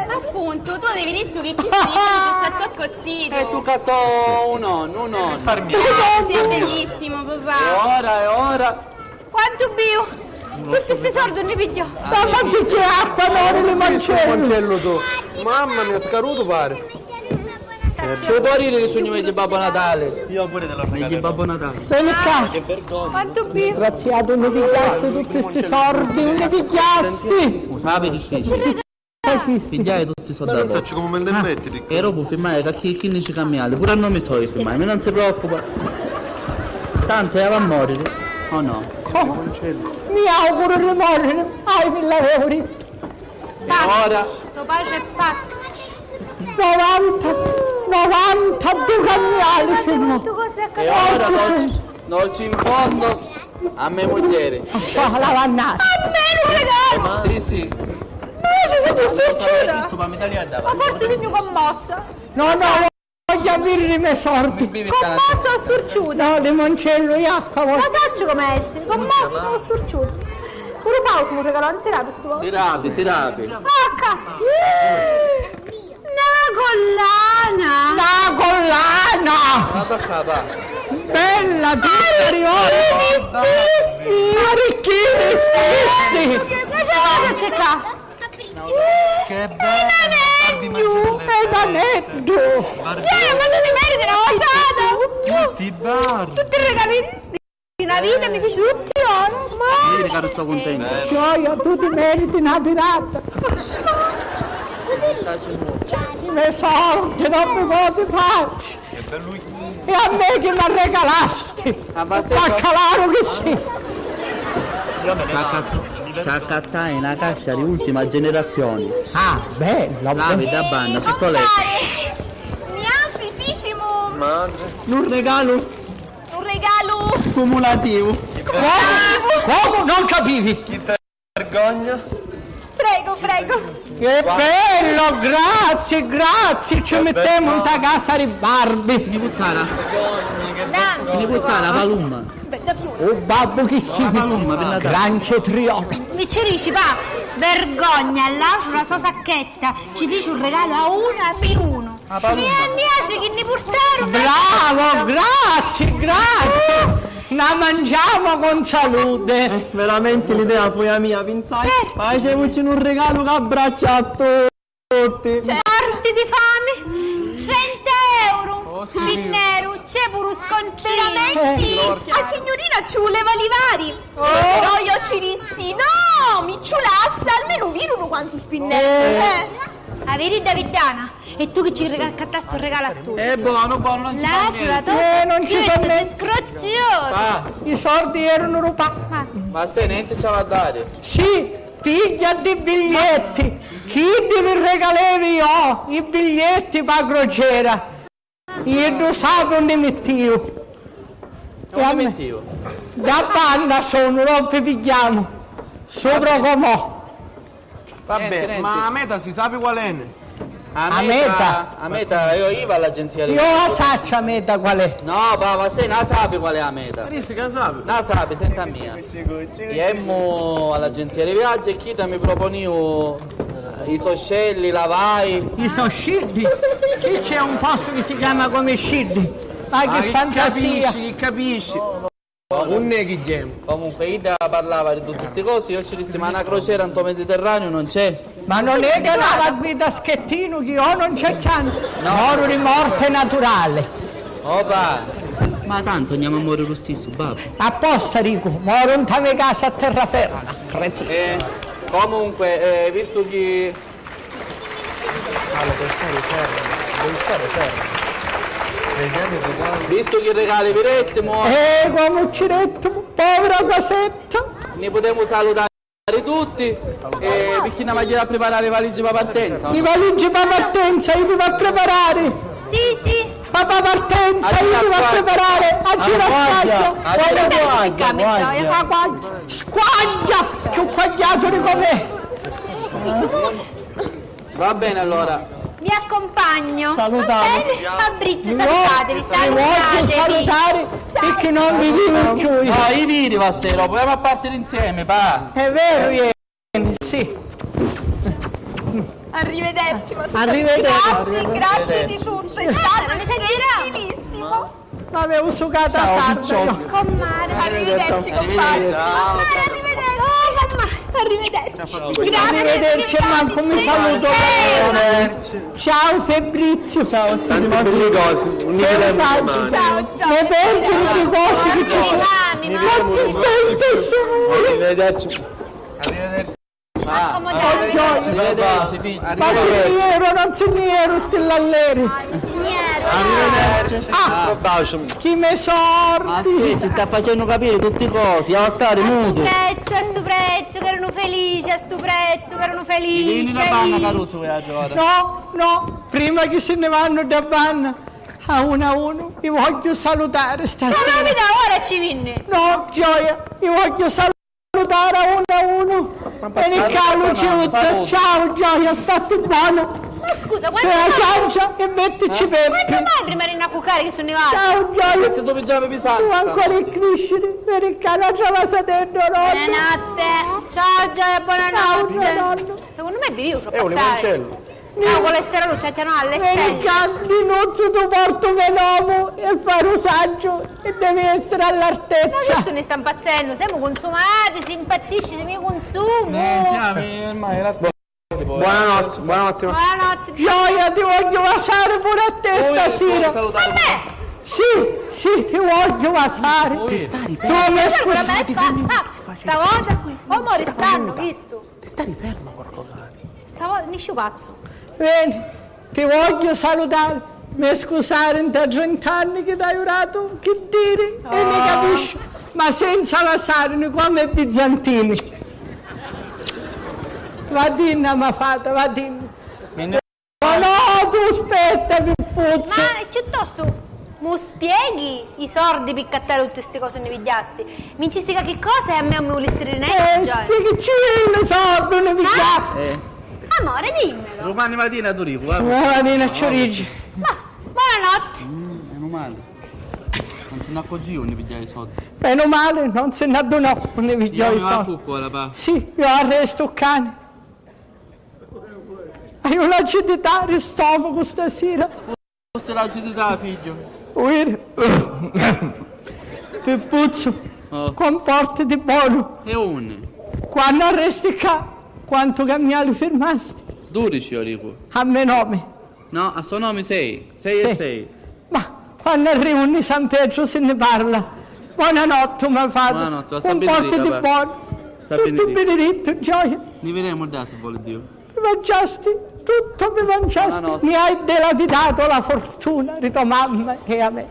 Appunto, tu avevi detto che chi si dice che c'è tocco zitto. E tu catto un nonno, un nonno. Risparmio. Grazie, è bellissimo, papà. E ora, e ora? Quantu biu! Tutti sti sordi unni pigghiò? Ma quantu chi acqua, amore, limoncello! Limoncello tu! Mamma mia, scarutu pare! Ci vuoi dire che sugnu megghiu Babbo Natale? Io pure te lo regalo. Megghiu Babbo Natale. Veni qua! Che vergogna! Quantu biu! Disgraziato, unni pigghiasti tutti sti sordi, unni pigghiasti? Lo sai che feci? Pigghiai tutti Ti so. Ma non saccio come me ne metti, dico. E dopo firmai ca chi, chi ci cambiali, pure a noi mi so io firmai, ma non si preoccupa. Tanto ella va a morire, o no? Come? Mi auguro di morire, hai mille euro. E ora? To pace è pazzo. Novanta, novantadue cambiali firmò. E ora dolce, dolce in fondo a me mugghieri. Lasciala mannare. A me un regalo! Sì, sì. Ma io sono sturciuta! Ma forse sono commossa. No, no, voglio avere le mie sorti. Commossa o sturciuta? No, limoncello e acqua, voglio. Ma saccio come essere, commossa o sturciuta. Pure Fausto mi regalò, non si rapi sto. Si rapi, si rapi. Acca! Na collana! Na collana! Ma tocca, va. Bella, tutta rivolta! Arricchini stessi! Arricchini stessi! Ma c'è cosa c'è qua? Che bello! È un aneddu! Cioè, ma tu ti meriti una vasata! Tutti Barbie! Tutti i regali! Una vita mi piace tutti ora, ma... Vedi che sto contento. Gioia, tu ti meriti una pirata. I me soldi non mi poti fare. E a me chi mi regalasti? Baccalaro che sì. Ci accat-, ci accattai una cascia di ultima generazione. Ah, bello. Lavi da banda, sotto letto. Compare, mi altri ficimu un regalo. Un regalo cumulativu. Cumulativu. Comu? Comu? Non capivi? Chi ti vergogna? Prego, prego. Che bello, grazie, grazie. Ci mettiamo in casa di Barbie. Ni puttana. Ni puttana, palumma. Oh babbo che si. Palumma, per Natale. Gran cetriolo. Mi ci dici, va, vergogna, lascio la sua sacchetta. Ci fece un regalo a una pi uno. Mia, mia, chi ni purtaru? Bravo, grazie, grazie. La mangiamo con salute. Eh, veramente l'idea fu la mia, pensai. Certo. Facemuci un regalo che abbraccia a tutti. Morti di fame. Cento euro. Oh, sì. Pinneru, c'è pure un scontino. Veramente? Eh. A signorina ci voleva livari. Oh. Però io ci dissi, no, mi ci lassa, almeno virunu quantu spinneru. Eh. Eh. A viri Daviddana, e tu chi ci rega-, accattasti un regalo a tutti. È buono, buono, non ci fa niente. Eh, non ci fa niente. Scrozioso. Ah. I soldi erano rubati. Ma se niente ci va a dare. Sì, piglia di biglietti. Chi vi regalevi io? I biglietti pa crociera. Iddu sapi unni mittiu. Unni mittiu? Da banda sunu, non vi pigghiamo. Supra comò. Vabbè, ma a meta si sapi qual è? A meta? A meta, io, io va all'agenzia di... Io la saccio a meta qual è. No, va, va, se na sapi qual è a meta. Dici che la sapi? La sapi, senta mia. Iemmu all'agenzia di viaggi e chidda mi proponiu, eh, i so scelli, la vai. I so sciddi? Chi c'è un posto che si chiama come sciddi? Ma che fantasia! Chi capisci, chi capisci? Unn'è chi iemmu? Comunque, idda parlava di tutti sti cosi, io ci dissi, ma na crociera nto Mediterraneo non c'è? Ma non è che lava qui da schettino che io non c'è chianto. No. Moru di morte naturale. Opa! Ma tanto andiamo a morire lo stesso, babbo. Apposta dico, moru nta me casa a terraferma, cretino. Eh, comunque, eh, visto che... Allora, devi stare fermo, devi stare fermo. Vediamo, vediamo. Visto che regali vi dettimu, eh, come ci dettimu, povera casetta. Ne potemu salutari tutti, eh, picchì n'amu a jiri a priparari i valigi pa partenza, o no? I valigi pa partenza, io ti va a preparare. Sì, sì. Pa, pa partenza, io ti va a preparare. A gira squaglia. Guarda, guarda, guarda. Squaglia, più squagliato di com'è. Va bene, allora. Vi accompagno. Salutate. Va bene. Fabrizio, salutatevi, salutatevi. Salutare, perché non vi vedo più io. No, i vidi, va sera, proviamo a partire insieme, va. È vero, ieri, sì. Arrivederci, Marcello. Arrivederci. Grazie, grazie di tutto, è stato gentilissimo. Vabbè, ho sucato a sarda io. Commare. Arrivederci, compagni. Commare, arrivederci. Oh, commare, arrivederci. Grazie. Arrivederci, manco mi saluto. Ciao Fabrizio. Ciao, ziti, ma cose. Ciao, ciao. Ne perdi di cose che ci sono. Ma ti stai in tesoro. Arrivederci. Arrivederci. Ah, arrivederci, figgio. Ma si nni eru, non si nni eru sti lalleri. Arrivederci. Ah, chi me sordi. Ma sì, ci sta facennu capiri tutti cosi, ha a stari mutu. A stu prezzu, a stu prezzu, ch'eranu felici, a stu prezzu, ch'eranu felici. Veni la banna, caruso, vuoi a giocare? No, no, prima chi si nni vannu da banna, a unu a unu, i vogghiu salutari stasira. Però mi da ora ci vinni. No, gioia, i vogghiu salutari. Salutari a unu a unu. E nicca lu ciuta. Ciao gioia, statti bonu. Ma scusa, quantu... Fai la ciancia e mettici Peppi. Quantu mai prima di innacuccare che sono arrivata? Ciao gioia. Metti tu pigiama pisanti. Tu ancora è crisciri. Vedi ccà, n'altra vasa di nonno. Buonanotte. Ciao gioia, buonanotte. Ciao nonno. Secondo me bevivo troppo assai. È un limoncello. No, colesterolo c'è, c'è, no, all'esterno. Veni ccà, Ninuzzu, tu portu me nomu e fari u saggiu e devi essiri all'artezza. Ma chi ne sta impazzendo? Siamo consumati, si impazzisci, si mi consumo. Eh, chiami, ormai era... Buonanotte, buonanotte. Buonanotte. Gioia, ti voglio vasari pure a te stasera. A me? Sì, sì, ti voglio vasari. Ti sta riferma. Tu mi scusi. Ah, stavolta qui. Oh, amore, stanno, visto? Ti sta riferma, porco cane. Stavolta nisciu pazzu. Veni, ti vogghiu salutari. Mi scusari, nta trent'anni chi t'haiu datu chi diri e ni capisciu, ma senza lasarini comu i bizantini. Va dinna, ma fata, va dinna. No, no, tu spetta, Pippuzzu. Ma chiuttostu mu spieghi i sordi pi cattari tutti sti cosi unni pigghiasti? Mi ncisti qualchi cosa e a me non mi vulisti rineggi? Eh, spieghici i sordi unni pigghiasti. Eh. Amore, dimmelo. Dumani matina tu dicu, va. Dumani matina ci dici. Ma, buonanotte. Mm, meno male. Non si n'accorgiu unni pigghiai i sordi. Meno male, non si n'addunò unni pigghiò i sordi. Io mi va a cuccola, pa. Sì, io arrestu u cani. Haiu l'acidità di stomacu stasira. Forse l'acidità, figgio. Uiri. Pippuzzu, comportati bonu. E unni? Quannu arresti ccà, quantu cammiali firmasti? Dudici, io dicu. A me nomi. No, a so nomi sei. Sei e sei. Ma quannu arrivu nni San Petru si nni parla. Bonanotti, ma fata. Bonanotti, va, sta benedita, va. Comportati bonu. Sta benedita. Tuttu binirittu, gioia. Ni videmu ddà, si voli Diu. Mi manciasti, tuttu mi manciasti. Bonanotti. Mi hai dilapidatu la fortuna di to mamma e a me.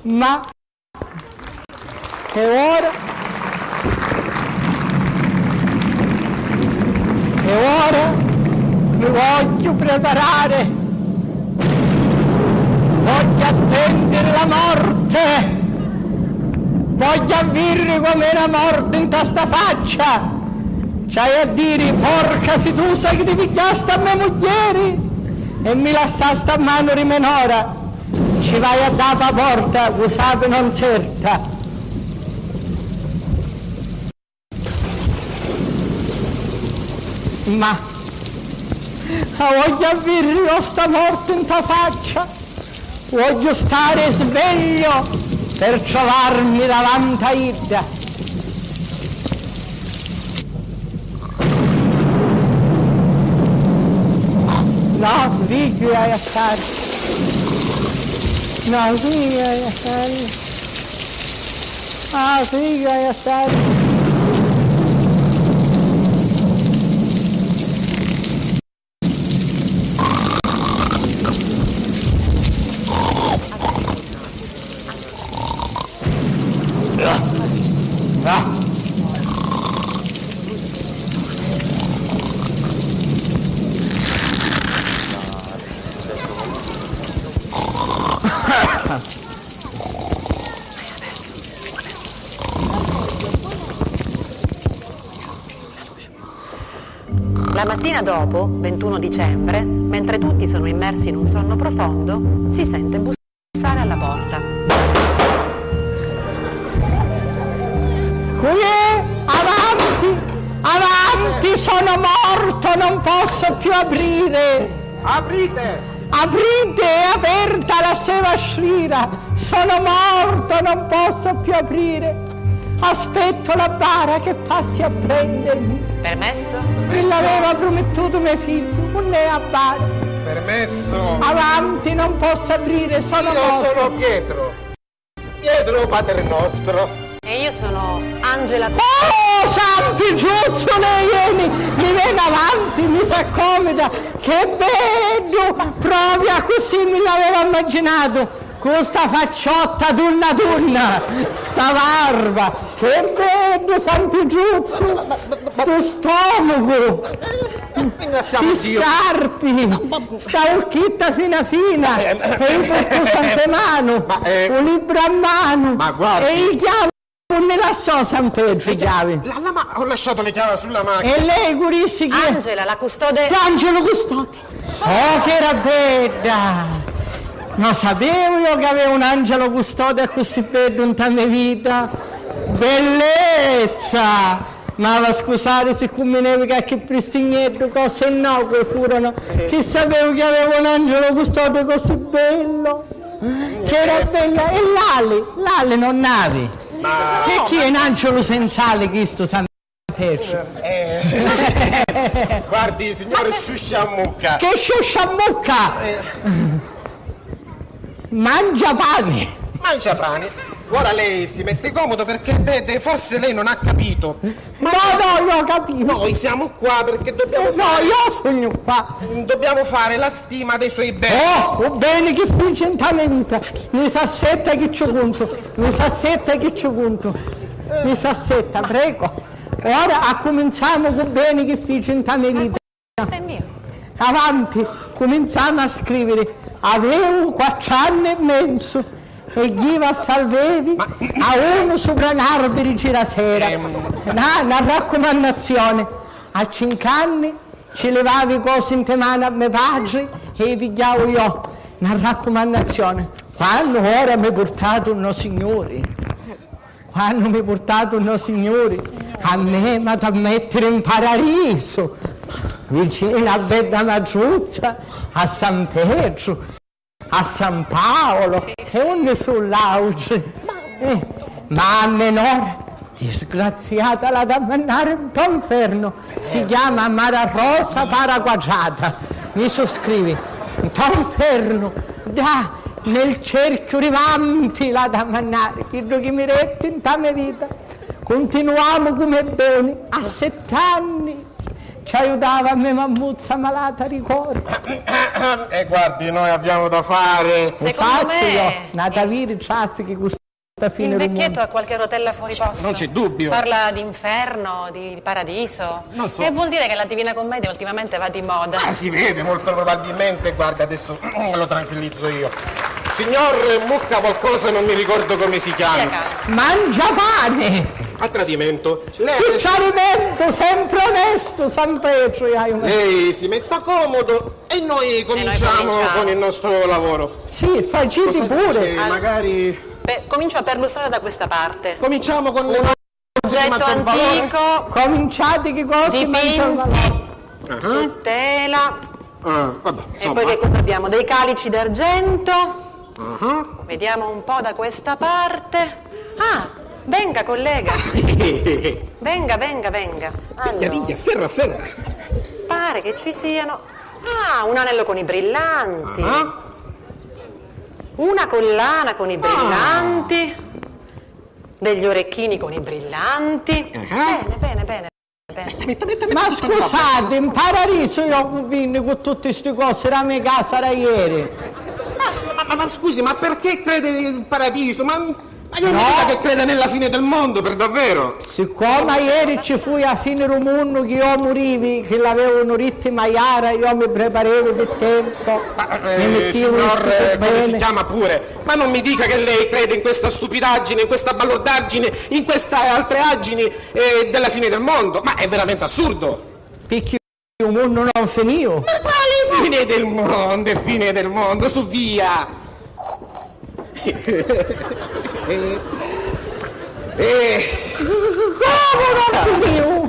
Ma E ora, e ora mi vogghiu preparari, vogghiu attendiri la morti, vogghiu avviriri comu era morti nta sta faccia, ci haiu a diri, porca fidusa chi ti pigghiasti a me mugghieri e mi lassasti a manu di me nora. Ci vai a dà pa porta, u sapi non serta. Ma a vogghiu avviriri sta morti nta faccia, vogghiu stari svegliu per trovarmi davanti a idda. No, svegghiu haiu a stari. No, svegghiu haiu a stari. Ah, svegghiu haiu a stari. La mattina dopo, ventuno dicembre, mentre tutti sono immersi in un sonno profondo, si sente bussare alla porta. Chi è? Avanti! Avanti, sono morto, non posso più aprire! Aprite! Aprite, è aperta la seva sfida! Sono morto, non posso più aprire! Aspetto la bara che passi a prendermi! Permesso? Chi l'aveva promettuto me figgio, unn'è a bara? Permesso? Avanti, non posso aprire, sono morto! Io sono Pietro! Pietro Paternostro. E io sono Angela. Oh, San Pitruzzu, lei vieni, mi veni avanti, mi s'accomida. Che beddu! Proprio accussì mi l'aveva immaginatu, cu sta facciotta tunna tunna, sta varva. Che beddu, San Pitruzzu! Stu stomacu! Ringraziamo Sti Dio. Scarpi! Sta ucchitta fina fina! Eh, eh, e i purtu sempre manu! Ma, eh, u libru a manu! Ma guardi. E i chiavi! Unni lassò San Petru i chiavi? La, la ma-, ho lasciato le chiavi sulla macchina. E lei cu dissi chi? Angela, la custode. Angelo custode. Oh, che era bedda! Non sapevo io che avevo un angelo custode così beddu nta me vita. Bellezza! Ma va scusare, si cumminevi qualche pristigneddu, cose no, che furono, chi sapevo che avevo un angelo custode così bello, che era bella, e l'ali, l'ali non navi. Ma che chi è un angelo senza ali, chisto San Petru? Eh, guardi, signore, sciuscia a mucca. Che sciuscia a mucca? Eh. Mangia pani! Mangia pani. Ora lei si mette comodo perché vede, forse lei non ha capito. Ma no, no, io ho capito. Noi siamo qua perché dobbiamo fare... No, io sogno qua. Dobbiamo fare la stima dei suoi beni. Oh, u beni chi fici nta me vita. Mi s'assetta chi ci conto. Mi s'assetta chi ci conto. Mi s'assetta, prego. Ora accuminziamo cu beni chi fici nta me vita. Questo è mio. Avanti, cuminzamu a scriviri. Avevu quattru anni e menzu e jiva a salvevi a unu supra n'arbiri cirasera. Ehm. Na, na raccumannazioni. A cincu anni ci livavi i cosi nte manu a me patri e i pigghiau io. Na raccumannazioni. Quannu ora mi purtatu no Signuri. Quannu mi purtatu no Signuri, a me m'hatu a mettiri 'n paradisu, vicinu a bedda matruzza, a San Petru, a San Paolo, e unni su l'autri? Eh, ma a menora, disgraziata, l'hatu a mannari nto nfernu, si chiama Mara Rosa Paraquatrata, mi suscrivi, nto nfernu, dda, nel cerchiu ri vampi l'hatu a mannari, chiddu chi mi detti nta me vita. Cuntinuamu cu me beni, a sett'anni ci aiutava a me mammuzza malata di cori. E guardi, noi abbiamo da fare. Secondo me, n'hatu aviri traffichi cu sta fine di mondo. Il vecchietto ha qualche rotella fuori posto. Non c'è dubbio. Parla di inferno, di paradiso. Non so. E vuol dire che la Divina Commedia ultimamente va di moda. Ah, si vede, molto probabilmente. Guarda, adesso lo tranquillizzo io. Signor Mucca qualcosa, non mi ricordo come si chiami. Mangia pani! A tradimento. Lei adesso... Picciarimentu, sempre onestu, San Petru, hai un... Lei si metta comodo e noi cominciamo con il nostro lavoro. Sì, faciti pure. Magari... Beh, comincio a perlustrare da questa parte. Cominciamo con le cose di maggior valore. Oggetto antico. Cominciate che cose di maggior valore. Su tela. Ah, vabbè, insomma. E poi che cosa abbiamo? Dei calici d'argento. Ah. Vediamo un po' da questa parte. Ah, venga, collega. Venga, venga, venga. Allora. Piglia, piglia, afferra, afferra. Pare che ci siano. Ah, un anello con i brillanti. Ah. Una collana con i brillanti. Degli orecchini con i brillanti. Ah. Bene, bene, bene. Ma scusate, in paradisu io vinni cu tutti sti cosi da me casa da ieri. Ma, ma, ma, ma scusi, ma perché crede in paradiso? Ma, ma io non dico che crede nella fine del mondo, per davvero. Siccome ieri ci fui a fine du munnu, che io murivi, che l'avevo un ritmo a iara, io mi preparevo per tempo. Ma, eh, mi mettevo signor, eh, come si chiama pure? Ma non mi dica che lei crede in questa stupidaggine, in questa balordaggine, in queste altre aggini, eh, della fine del mondo. Ma è veramente assurdo. Picchì u munnu non finiu. Ma quale fine del mondo? È fine del mondo, su via. Eh, eh. Come non finiu?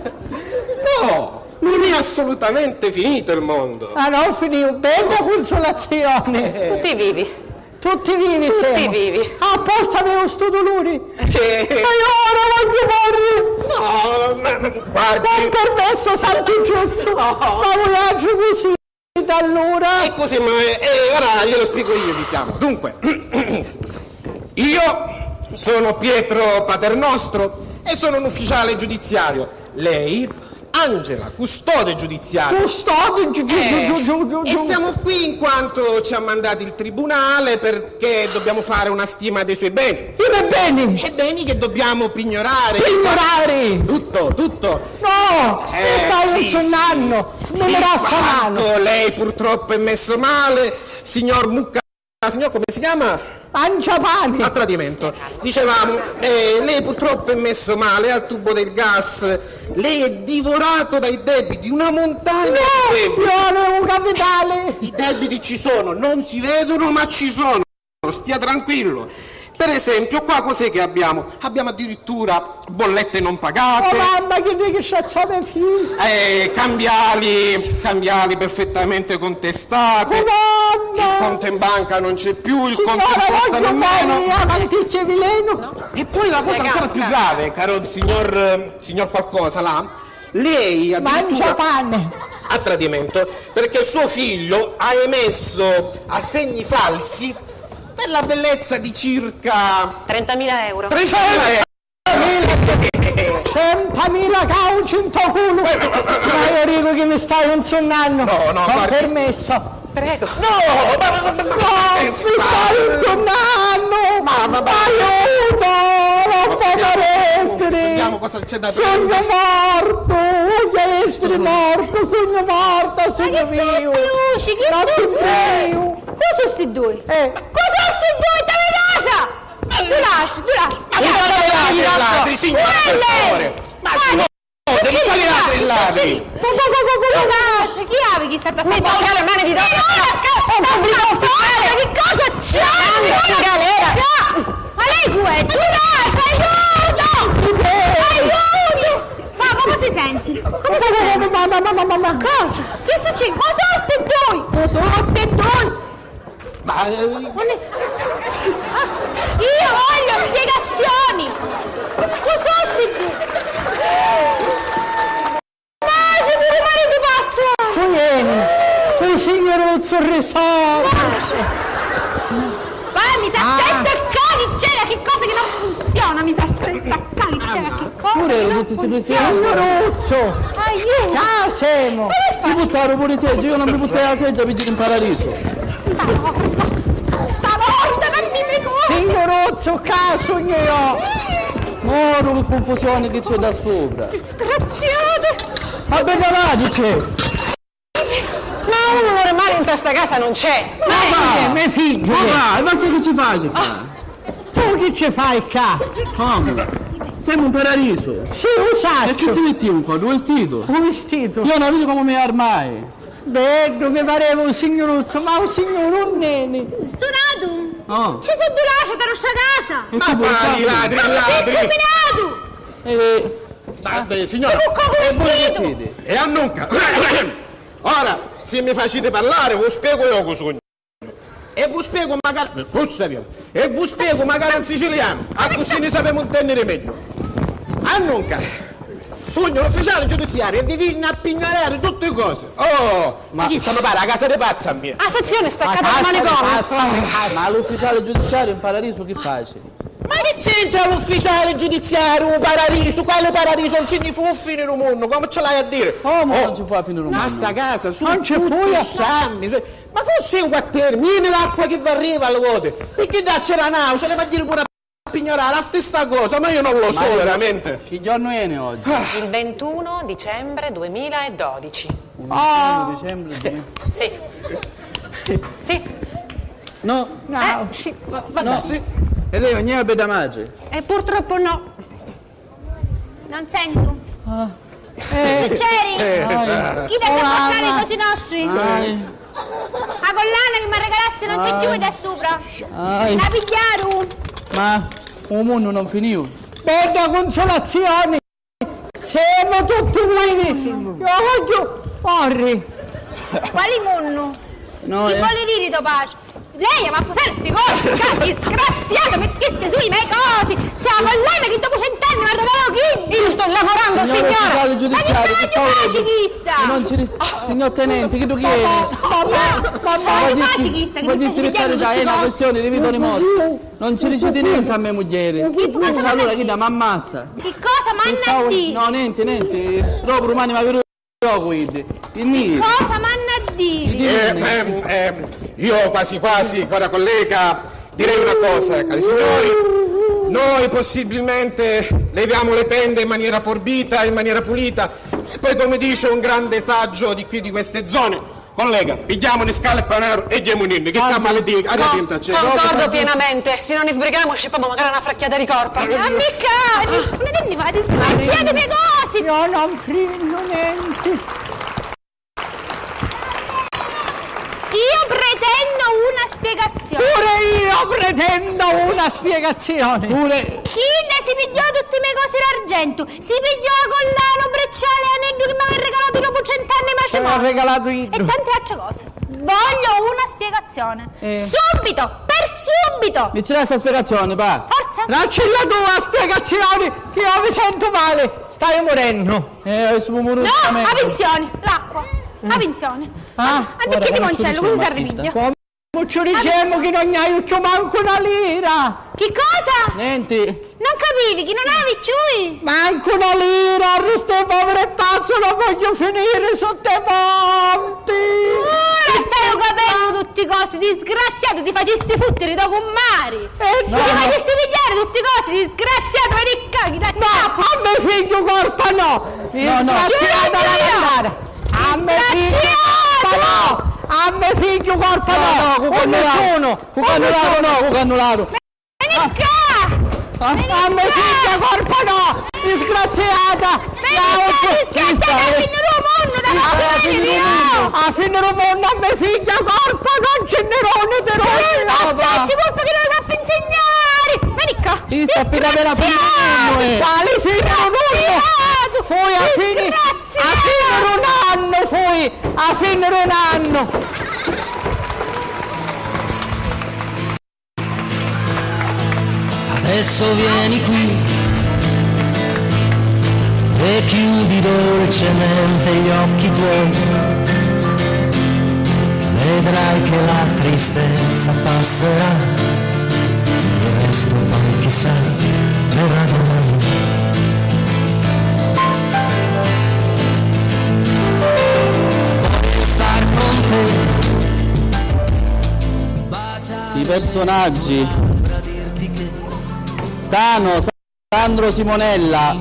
No, non è assolutamente finito il mondo. Ah, non finiu. Bella consolazione. Tutti vivi. Tutti vivi siamo. Tutti vivi. Apposta avevo stu duluri. Sì. E io ora voglio morri. No, ma, ma guardi. Con permesso, San Pitruzzu. No. Ma voyaggio così, allora. E così, ma, eh, ora glielo spiego io chi siamo. Dunque, io Sono Pietro Paternostro e sono un ufficiale giudiziario. Lei, Angela, custode giudiziario. Custode giu-, giu-, Eh, giu-, giu-, giu-, e giu-. Siamo qui in quanto ci ha mandati il tribunale perché dobbiamo fare una stima dei suoi beni. I me beni! E beni che dobbiamo pignorare. Pignorare! Tutto, tutto. No! Eh, mi stai sì, insunnanno! Sì. Mi mi rasta mano! Quanto lei purtroppo è messo male, signor Mucca. Ah, signor, come si chiama? Manciapani. A tradimento. Dicevamo, eh, lei purtroppo è messo male al tubo del gas. Lei è divorato dai debiti, una montagna di debiti. No, io avevo un capitale. I debiti ci sono, non si vedono, ma ci sono. Stia tranquillo. Per esempio, qua cos'è che abbiamo? Abbiamo addirittura bollette non pagate. Oh mamma, chi ricchi stracciati figli! Eh, cambiali, cambiali perfettamente contestate. Oh mamma! Il conto in banca non c'è più, il conto in posta nemmeno. Signora, voglio bene, ma che c'è veleno? E poi la cosa ancora più grave, caro signor, signor qualcosa là, lei addirittura Mangia pane! Ha tradimento, perché suo figlio ha emesso assegni falsi per la bellezza di circa trentamila euro. Trentamila euro. Centomila cauci nto culu! Ma io dico che mi stai insunnando! No, no, con guardi. Permesso! Prego. No, ma, ma, ma, ma, no, mi stai insunnando! Mamma, ma aiuto! Non può essere! Vediamo cosa c'è da prendere. Sogno morto! Voglio essere morto! Sogno morta! Sogno vivo! Ma che sono sti luci? Che sono? Cosa sti due? Eh. Cosa sti due? Te me casa! Dulacci, dulacci! Ma chi è? Ladri, signora, per favore! Ma signora, di quali ladri e ladri? Dulacci, chi havi chi sta tastiera? Mi tolga le mani di dosso! Che cosa c'è? Manda in galera! Ma lei chi è? Dulacci, aiuto! Aiuto! Ma come si senti? Come si senti? Mamma, mamma, mamma! Cosa? Chi succede? Ma sono sti due! Ma sono sti due! Ma, eh, ma ne-, ah, io voglio spiegazioni! Cosa sti due? Ma c'è pure marito pazzo! Tu vieni, il signor Uzzo Risotto! Ma mi sta sette ccà chi c'era, chi cosa che non funziona, mi sta sette ccà chi c'era, chi Pure ero tutti sti cristiani. Signor Uzzo! Aiuto! Ca semu! Si buttaru pure i seggi, io non mi buttai la seggia per dire in paradiso. Stavolta, stavolta non mi ricordo! Signor Uzzo, ca sugnu io! Moru che confusione che c'è da sopra! Disgraziato! Ma bella là chi c'è! Ma uno normale in sta casa non c'è! Ma va! Me figgio! Ma va, e basta che ci fai, ci fai! Tu chi ci fai ccà? Comu? Semu in paradisu! Sì, u sacciu! E chi si mittiu ncoddu? U vistito? U vistito! Io non vedo come mi armai! Beddu, mi pareva un signuruzzu, ma un signuru un neni! Stunatu! Oh! Ci si dulacci da nostra casa! E ma quali ladri, ladri! Ma chi si combinatu? Eh, ma, beh, signora, e voi chi siti? E annunca! Ora, si mi faciti parlare, vu spiegu io cu sugnu. E vu spiegu macari, scusa, e vu spiegu macari in sicilianu, accussì ni sapemu ntenniri megghiu. Annunca, sugnu l'ufficiali giudiziariu e vi vinni a pignorari tutti cosi. Oh, ma chi sta mi pari a casa di pazza a mia? A sezione sta a casa di manicomi. Ma l'ufficiali giudiziariu in paradisu chi faci? Ma chi c'entra l'ufficiali giudiziariu, u paradisu? Quali paradisu? Non ci nni fu fini di u munnu, comu ci l'hai a diri? Comu non ci fu a fini di u munnu? Ma sta casa, su, non ci fu tutti sciammi, su-, ma forsi è un quatterni, vieni l'acqua che vi arriva alle volte, perché dacci la nausa, le va a dire pure a pignorare, la stessa cosa, ma io non lo so veramente. Che giorno è oggi? Il ventuno dicembre duemiladodici. Il ventuno dicembre duemila. Sì. Sì. No. No. Eh, sì. Ma, ma no. Sì. E lei non è una bella madre? Eh, purtroppo no. Non sento. Ah. Sinceri? Eh. Chi venne a passare i cosi nostri? Ai. La collana che mi regalasti non c'è più, è da sopra. Ai. La pigliaru. Ma u munnu non finiu. Bella consolazione. Semu tutti vivi! Io vogghiu morri! Quali munnu? No, chi voli diri to patri? Lei va a pusari sti cosi ccà, disgraziato, mettisti su i me cosi! C'è la collana che dopo cent'anni mi arrivava Io sto lavorando, signora! Signor ufficiale giudiziario, per favore. Ma che cazzo faci chista? Non ci ri-, signor tenente, chi tu chiedi? Mamma, mamma, mamma. Ci vuoi dire la verità, è una questione di vita o di morte. Non ci diciti niente a me mugghieri. Allora chi da m'ammazza? Chi cosa m'hanna a diri? No, niente, niente. Dopo domani ma vedo. Gioco, iddi. Il mio. Cosa m'hanna a diri? Eh, ehm, ehm, io quasi quasi, cara collega, direi una cosa, cari signori. Noi possibilmente leviamo le tende in maniera forbita, in maniera pulita, e poi, come dice un grande saggio di qui, di queste zone, collega, pigghiamo ni scala e panaru e ghjemuninni, che sta male di, a tintaci. Concordo pienamente, si non ni sbrighiamo, scippiamo magari una fracchiata di corpa. Ma mica! Non è che mi fate sgraziare le cose! Io non prendo niente. Io pretendo una spiegazione. Pure io pretendo una spiegazione. Pure. Chi si pigghiò tutti i me cosi d'argentu? Si pigghiò a collana, u bracciale e aneddu chi m'avè regalatu dopu trent'anni di matrimoniu. Ci aveva regalato iddu. E tante altre cose. Voglio una spiegazione. Eh. Subito, per subito. Mi ci dai sta spiegazioni, va. Forza. Daccilla tu a spiegazioni, che io mi sento male. Stai murennu. Eh, adesso mi muoio. No, a pinzioni, l'acqua. A pinzioni. Ah, anticchì di Moncello, così si arripigghia. Ci dicemu chi non haiu cchiù mancu na lira! Chi cosa? Nenti. Non capivi chi non havi cchiù? Mancu na lira, arrustì povuru e pazzu, non vogghiu finiri sutta i ponti! Ora staiu capennu tutti cosi, disgraziatu, ti facisti futtiri to cummari! E ti facisti pigghiari tutti cosi, disgraziatu, veni ccà, chi da capu! No, a me figghiu corpa no! No, no. Disgraziata la mannara! A me figghiu corpa no! A me figghiu corpa no! No, no, cu cannularu! Cu cannularu no, cu cannularu! Veni ccà! A me figghiu corpa no! Disgraziata! Veni ccà, disgraziata, a fini dû munnu, da quantu veni di no! A fini dû munnu a me figghiu corpa no, ci nni runi di runi! Ma facci colpa chi non sappi insignari! Veni ccà! Chi sta a fini dû munnu, eh! Quali fini dû munnu? Fui a fini! A fini d'un annu fui, a fini d'un annu. Adesso vieni qui e chiudi dolcemente gli occhi tuoi. Vedrai che la tristezza passerà. Il resto poi chissà verrà domani. Voglio star con te. I personaggi: Tano, Sandro Simonella,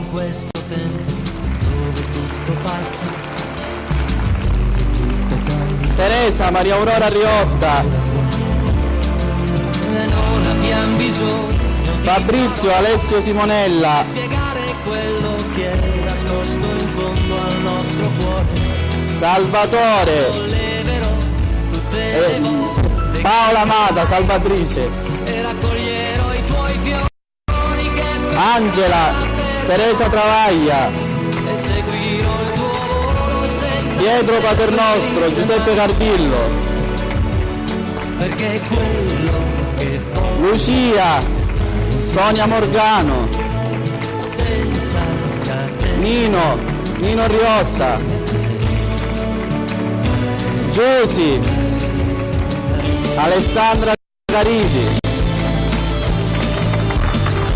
Teresa, Maria Aurora Riotta, Fabrizio, Alessio Simonella, Salvatore, eh, Paola Mata, Salvatrice. Angela, Teresa Travaglia, Pietro Paternostro, Giuseppe Cardillo, Lucia, Sonia Morgano, Nino, Nino Riotta, Giusy, Alessandra Carisi,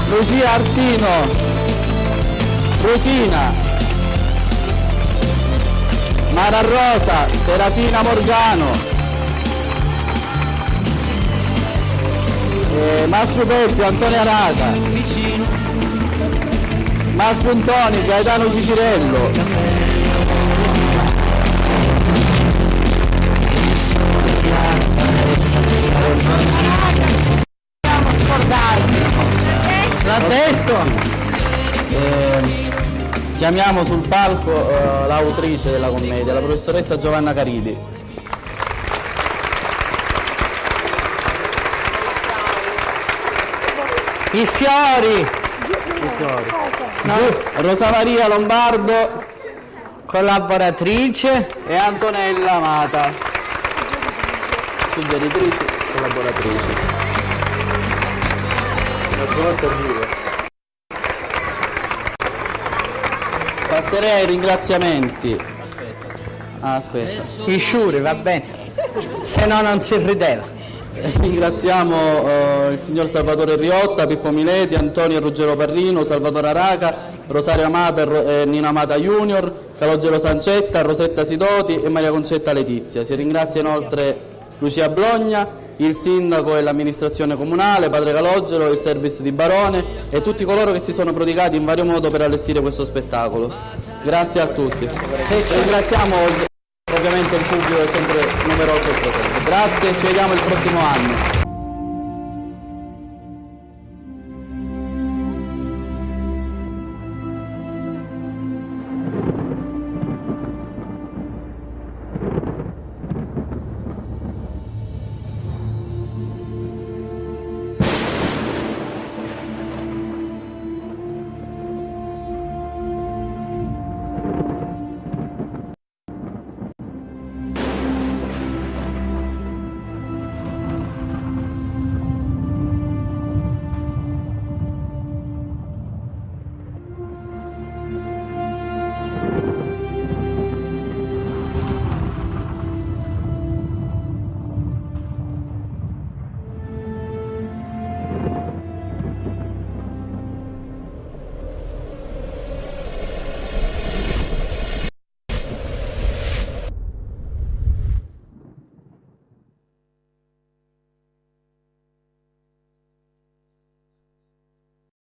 Lucia Artino, Rosina, Mara Rosa, Serafina Morgano, eh, Mastru Peppi, Antonia Rata. Mastru Ntoni, Gaetano Cicirello. L'ha detto! Eh, chiamiamo sul palco, eh, l'autrice della commedia, la professoressa Giovanna Caridi. I fiori. I fiori. No. Giu-, Rosa Maria Lombardo. Collaboratrice. E Antonella Mata. Suggeritrice, collaboratrice. Non si può servire. Passerei ai ringraziamenti. Ah, aspetta. I sciuri, va bene. Se no non si rideva. Ringraziamo eh, il signor Salvatore Riotta, Pippo Mileti, Antonio e Ruggero Parrino, Salvatore Araca, Rosario Amata e Ro- e Nino Amata Junior, Calogero Sancetta, Rosetta Sidoti e Maria Concetta Letizia. Si ringrazia inoltre Lucia Blogna, il sindaco e l'amministrazione comunale, padre Calogero, il service di Barone e tutti coloro che si sono prodigati in vario modo per allestire questo spettacolo. Grazie a tutti. Ringraziamo ovviamente il pubblico che è sempre numeroso e presente. Grazie, ci vediamo il prossimo anno.